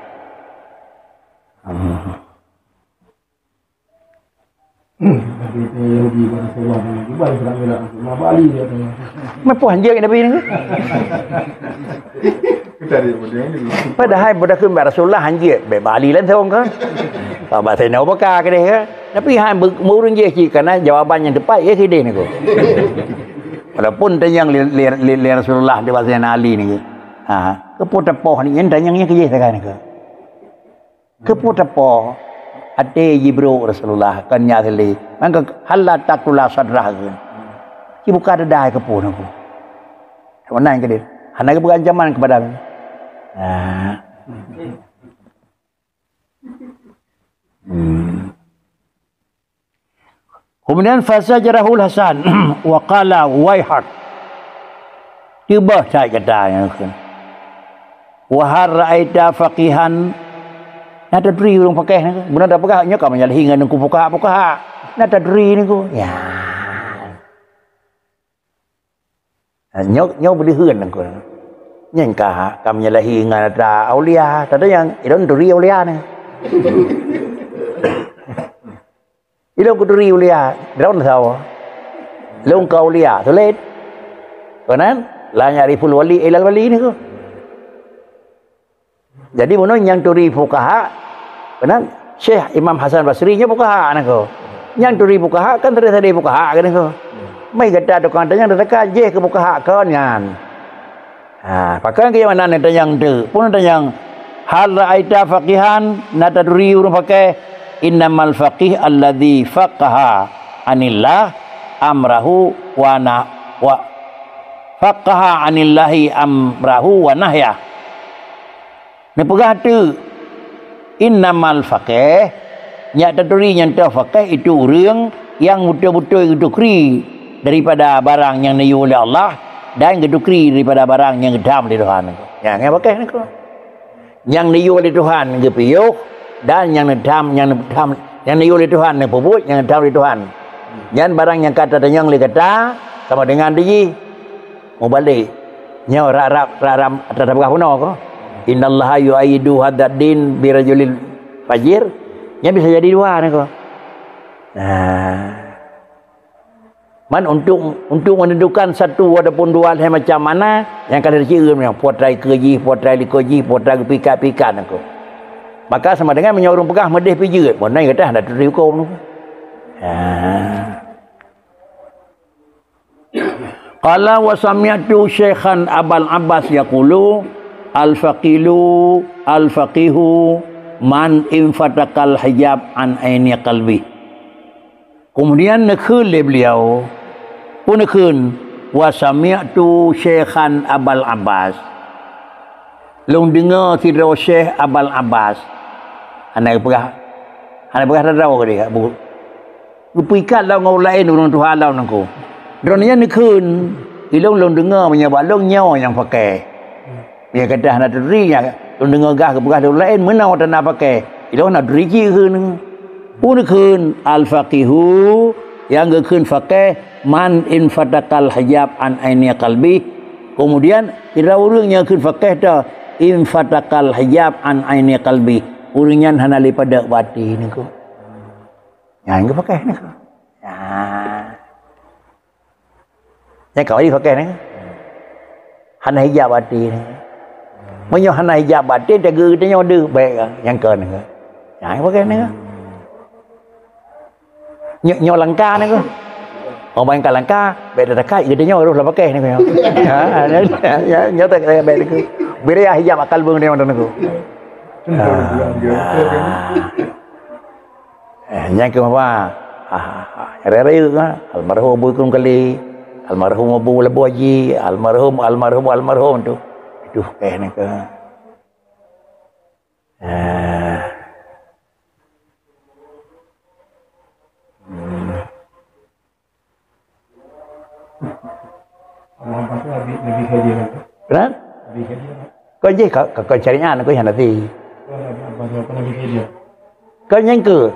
Hmm. Tapi itu Yahudi pada sebuah dengan Dubai, sedang gelak. Cuma Bali dia tanya. Meupeuh hanjeuet Nabi ni. Kita ada yang boleh ni. Padahai budak kembar Rasulullah hanjeuet, bèk Bali langsung kan. Kalau bahasa Indonesia baka kedeh kan. Tapi hai be-, ureueng jih cit, karena jawaban nyang tepat ya sideh ni ko. Walaupun tanyong lé, lé, lé, lé Rasulullah di bahasa Ali ni. Ha, keupeue tapoh ni, nyan tanyong nyang keujih sagai ni ko. Keupeue tapoh até jibrok Rasulullah, kon nyan seulé. Mangka halla taqula sadrah kheun. Ci buka dada keupeue nangku. Meunan keudeh. Hana geubri ancaman keupada lôn. Nah. Hmm. Kemudian fazajarahul Hasan wa qala, "Waihak." Cuba cai kata nyan kheun. "Wa hal ra'aita faqihan?" Na taturi ureueng pakéh nyan kheun. Beuna tapeugah nyoe ka menyalahi ngon nangku fukaha-fukaha. Na taturi nangku. Ya. Ha, nyoe, nyoe beudeuheun nangku. Nyan ka, ka menyalahi ngon atra aulia. Tanda nyang ilôn turi aulia ni. Ilôn kuturi aulia, droe sawa. Lôn ka aulia, sulet. Keunan, la ya'riful wali ilal wali ni ko. Jadi, bunoe nyang turi fukaha, keunan Syekh Imam Hasan Basri nyoe fukaha na ko. Nyang turi fukaha kan teurimong fukaha kan ko. Mai gata tukang tanyong teuka jih keu fukaha kon nyan. Ha, pakon keu meunan neutanyong teuk. Peue neutanyong, "Hal ra'aita faqihan?" Na taturi ureueng pakéh? "Innamal faqih alladzi faqaha anillah amrahu wa na-, wa faqaha anillahi amrahu wa nahyah." Neupeugah teuk, "Innamal faqih," nyak taturi nyang toh faqih itu ureueng nyang beutôi-beutôi geutukri daripada barang nyang neuyue lé Allah dan geutukri daripada barang nyang geutham lé Tuhan. Nyang, nyang faqih niko. Nyang neuyue lé Tuhan geupiôh dan nyang neutham, nyang neutham, nyang neuyue lé Tuhan neupeubuet, nyang neutham lé Tuhan. Nyan barang nyang ka tatanyong lé gata sama dengan di jih. Mubalek. Nyoe rab-rab, rab-rab atra tapeugah bunoe ko. "Innallaha yu'ayyidu hadzad din birajulil fajir." Nyan bisa jadi dua ni ko. Nah. Man untuk, untuk menentukan satu ataupun dua lhèe macam mana, nyang ka lheueh jiceueuen nyan, putra ikeue jih, putra likot jih, putra geupikat-pikat nyan ko. Maka sama dengan meunyoe ureueng peugah meudeh pih jeuet, bunoe gata hana turi hukôm nyan ko. Ha. Qala wa sami'tu Syaikhan Abal Abbas yaqulu, "Al-faqilu, al-faqihu man infatakal hijab an aini qalbi." Kemudian neukheun lé beliau, peue neukheun, "Wa sami'tu Syaikhan Abal Abbas." Lôn deungoe sidroe Syekh Abal Abbas. Hana geupeugah, hana peugah droe-droe keudeh, bu-, geupeuikat lom ngon ureueng laén, ureueng tuha lom nangku. Droeneuh nyan neukheun, ilôn lôn deungoe meunyoe bak lôn nyoe nyang paké. Meunyoe gata hana turi nyan, lôn deungoe gah geupeugah lé ureueng laén meunoe tanda paké. Ilôn hana turi cit kheun. Peue neukheun, al-faqihu, nyang geukheun paké, man infatakal hijab an aini qalbi. Kemudian, sidroe ureueng nyang kheun paké teuh, infatakal hijab an aini qalbi. Ureueng nyan hana lé padub bak até niko. Nyan geupakéh niko. Nyan. Nyan ka wajéb pakéh niko. Hana hijab bak até niko. Meunyoe hana hijab bak até, teuga geutanyoe deuh, bèk nyang kon niko. Nyan geupakéh niko. Nyoe, nyoe langka niko. Oh, ban ka langka, bèk teuka geutanyoe roh lam pakéh niko. Ha, nyoe, nyoe, nyoe tak bèk niko. Bri hijab akal beuh niko. Ah. Eh, nyan keuh meuba. Ah, ah, ah. Raya-raya, ha. Almarhum Abu Kung Kali, almarhum Abu Labu Haji, almarhum, almarhum, almarhum tu. Itu eh ni ke. Eh. Kon jih ka, ka, ka syariat, kon hana si. Kon nyang keu.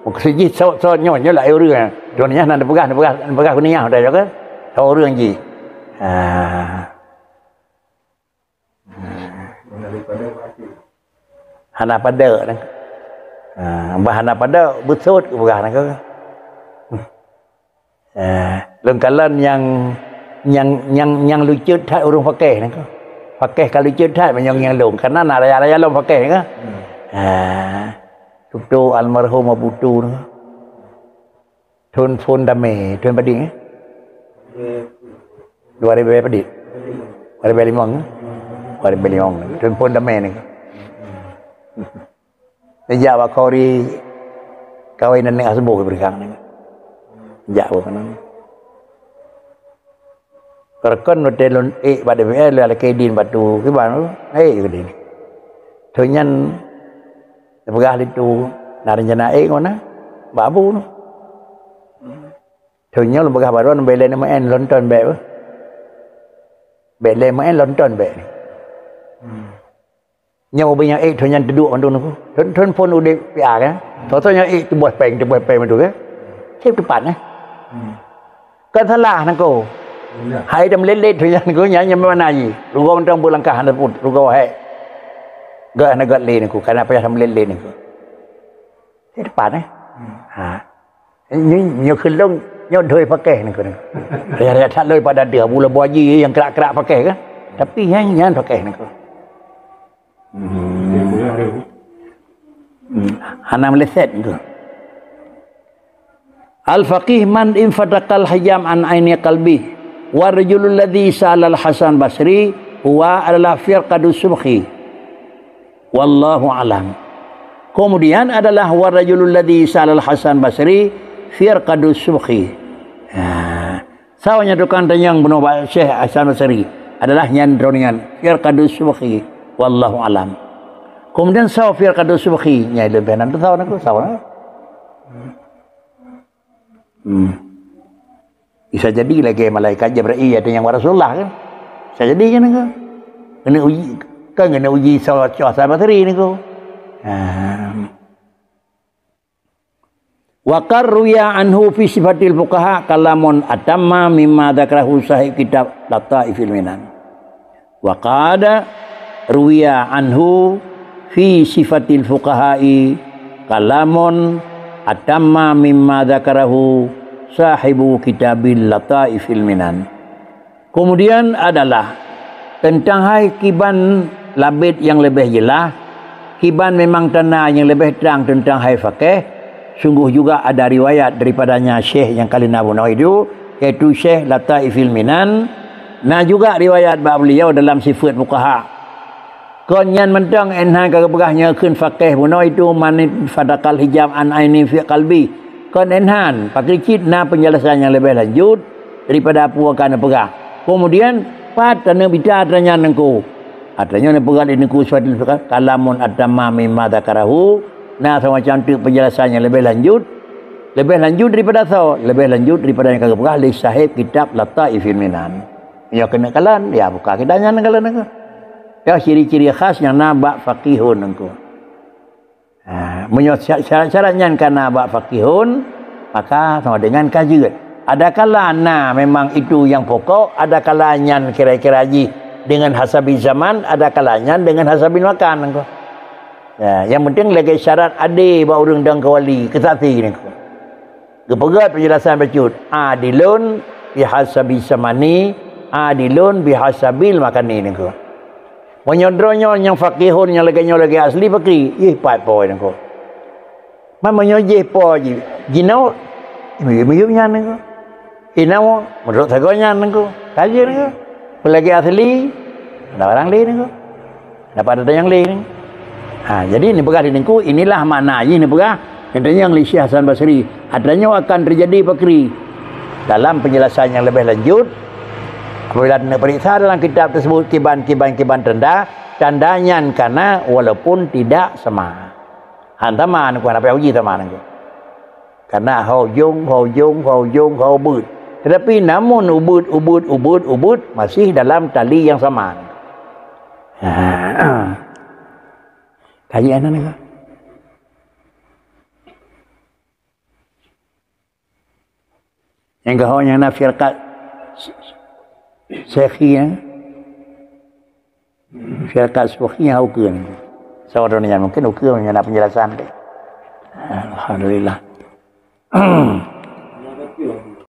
Maksud jih, so, so, nyoe, nyoe lah ureueng. Droeneuh nyan na neupeugah, neupeugah, neupeugah keu nyan, udah, ya kan? So ureueng jih. Ha. Hana padub, kan? Ha, bah hana padub, beusôt, peugah, kan? Eh, lôn kalon nyang, nyang, nyang, nyang lucut that ureueng pakéh nyan keuh. Pakéh ka lucut that meunyoe ngieng lôn, karena na raya-raya lôn pakéh nyan keuh. Hmm. Eh, tutoe almarhum Abu Tu nyan keuh. Thôn phôn damé, thôn padum, eh? Dua ribu padum? Dua ribu limong, eh? Dua ribu limong, thôn phôn damé nyan keuh. Neujak bak Khori kawin aneuk Hasbo beureukang nyan. Jak bak keunan. Reukon watèe lôn ék bak D P R lôn lakèe idin bak tu kiban tu. Ék keudin. Thôn nyan neupeugah lé tu na rencana ék ngon na bak Abu tu. Thôn nyan lôn peugah bak droeneuh bèk lé neumeu'en lôn ton bèk beuh. Bèk lé meu'en lôn ton bèk. Nyoe ubé nyang ék thôn nyan teuduek mandum nyan keuh. Thôn, thôn phôn udép P A kan. Thôn, thôn nyang ék tuboh péng, tuboh péng mandum kan. Sép teupat eh. Hmm. Kan salah nyan keuh. Hai dah meulet-let thôn nyan keuh, nyan nyang mana jih. Rugoe mantong beulangkah hana pun, rugoe hék. Gak hana gak lé nyan keuh, karena payah meulet-let nyan keuh. Sép teupat eh. Hmm. Ha. Nyoe, nyoe keu lôn, nyoe doi pakéh nyan keuh. Raya-raya that lôn pada deuh, bula buaji nyang krak-krak pakéh kan. Tapi nyan, nyan pakéh nyan keuh. Hmm. Hmm. Hana meuleset nyan keuh. Al-faqih man infataqal hijab an aini qalbi. Wa rajulul ladzi sa'alal Hasan Basri huwa adalah Firqadus Subhi. Wallahu alam. Kemudian adalah warajulul ladzi sa'alal Hasan Basri Firqadus Subhi. Ha. Sawa nyang tukang tanyong bunoe bak Syekh Hasan Basri adalah nyan droeneuh nyan Firqadus Subhi. Wallahu alam. Kemudian sawa Firqadus Subhi nyang leumbeh nan tu sawa nyan keuh sawa. Hmm. Bisa jadi lagèe malaikat Jibril atau nyang Rasulullah kan. Bisa jadi kan ke? Kena uji, kan kena uji salah salah bateri ni ko. Ha. Wa qad ruya anhu fi sifatil fuqaha kalamun atamma mimma dzakarahu sahib kitab Lataifil Minan. Wa qad ruwiya anhu fi sifatil fuqaha'i kalamun atamma mimma dzakarahu sahibu kitabil Lataifil Minan. Kemudian adalah teuntang hai kiban labet nyang leubeh jeulaih, kiban memang tanda nyang leubeh trang teuntang hai fakeh, sungguh juga ada riwayat daripadanya syekh nyang ka lheueh na bunoe itu, yaitu Syekh Lataifil Minan, Na juga riwayat bak beliau dalam sifat fuqaha. Kon nyan mantong, 'oh hana ka geupeugah nyoe kheun fakeh bunoe itu manit fadakal hijab an aini fi qalbi. Kon 'oh hana, pakri cit na penjelasan nyang leubeh lanjut daripada peue ka neupeugah. Kemudian, pat taneuk bita atra nyan nangku. Atra nyoe neupeugah lé nangku suatu kalamun atamma mimma dzakarahu, na semacam teuk penjelasan nyang leubeh lanjut, leubeh lanjut daripada soe? Leubeh lanjut daripada nyang ka geupeugah lé sahib kitab Lataifil Minan. Nyoe keuneuk kalon, ya, buka kitab nyan kalon nangku. Ya, ciri-ciri khas nyang na bak faqihun nangku. Ha, meunyoe sya-, syarat-syarat nyan ka na bak faqihun, maka sama dengan ka jeuet. Adakala na memang itu nyang pokok, adakala nyan kira-kira jih dengan hasabi zaman, adakala nyan dengan hasabil makan nangku. Ya, nyang penting lagèe syarat adé bak ureueng dong keu wali, keu saksi nangku. Geupeugah penjelasan bacut, adilun bihasabi zamani, adilun bihasabil makani nangku. Meunyoe droe nyoe nyang faqihun nyang lagèe nyoe lagèe asli fakri, ih pat po nangku. Man meunyoe jih po ji-, jinoe, miyup-miyup nyan nangku. Inoe, meunurot sagoe nyan nangku. Ka jeuet nangku. Peulagèe asli, na barang lé nangku. Dapat atra nyang lé ni. Ha, jadi neupeugah di nangku, inilah makna jih neupeugah, neupeugah lé Syekh Hasan Basri. Atra nyoe akan terjadi pakri. Dalam penjelasan nyang leubeh lanjut, apabila neuperiksa dalam kitab tersebut kiban-kiban kiban tanda, tanda nyan ka na walaupun tidak sama. Han sama nangku, hana payah uji sama nangku. Karena ho ujong, ho ujong, ho ujong, ho ubeut. Tetapi namun ubeut, ubeut, ubeut, ubeut masih dalam tali yang sama. Ah, kaji aneuk nyoe. Nyang geuhok nyang na firqat Syekhi nyan. Firqat Syekhi nyan ukeue. Saudara nyan mungkin ukeue nyan na penjelasan deh. Alhamdulillah.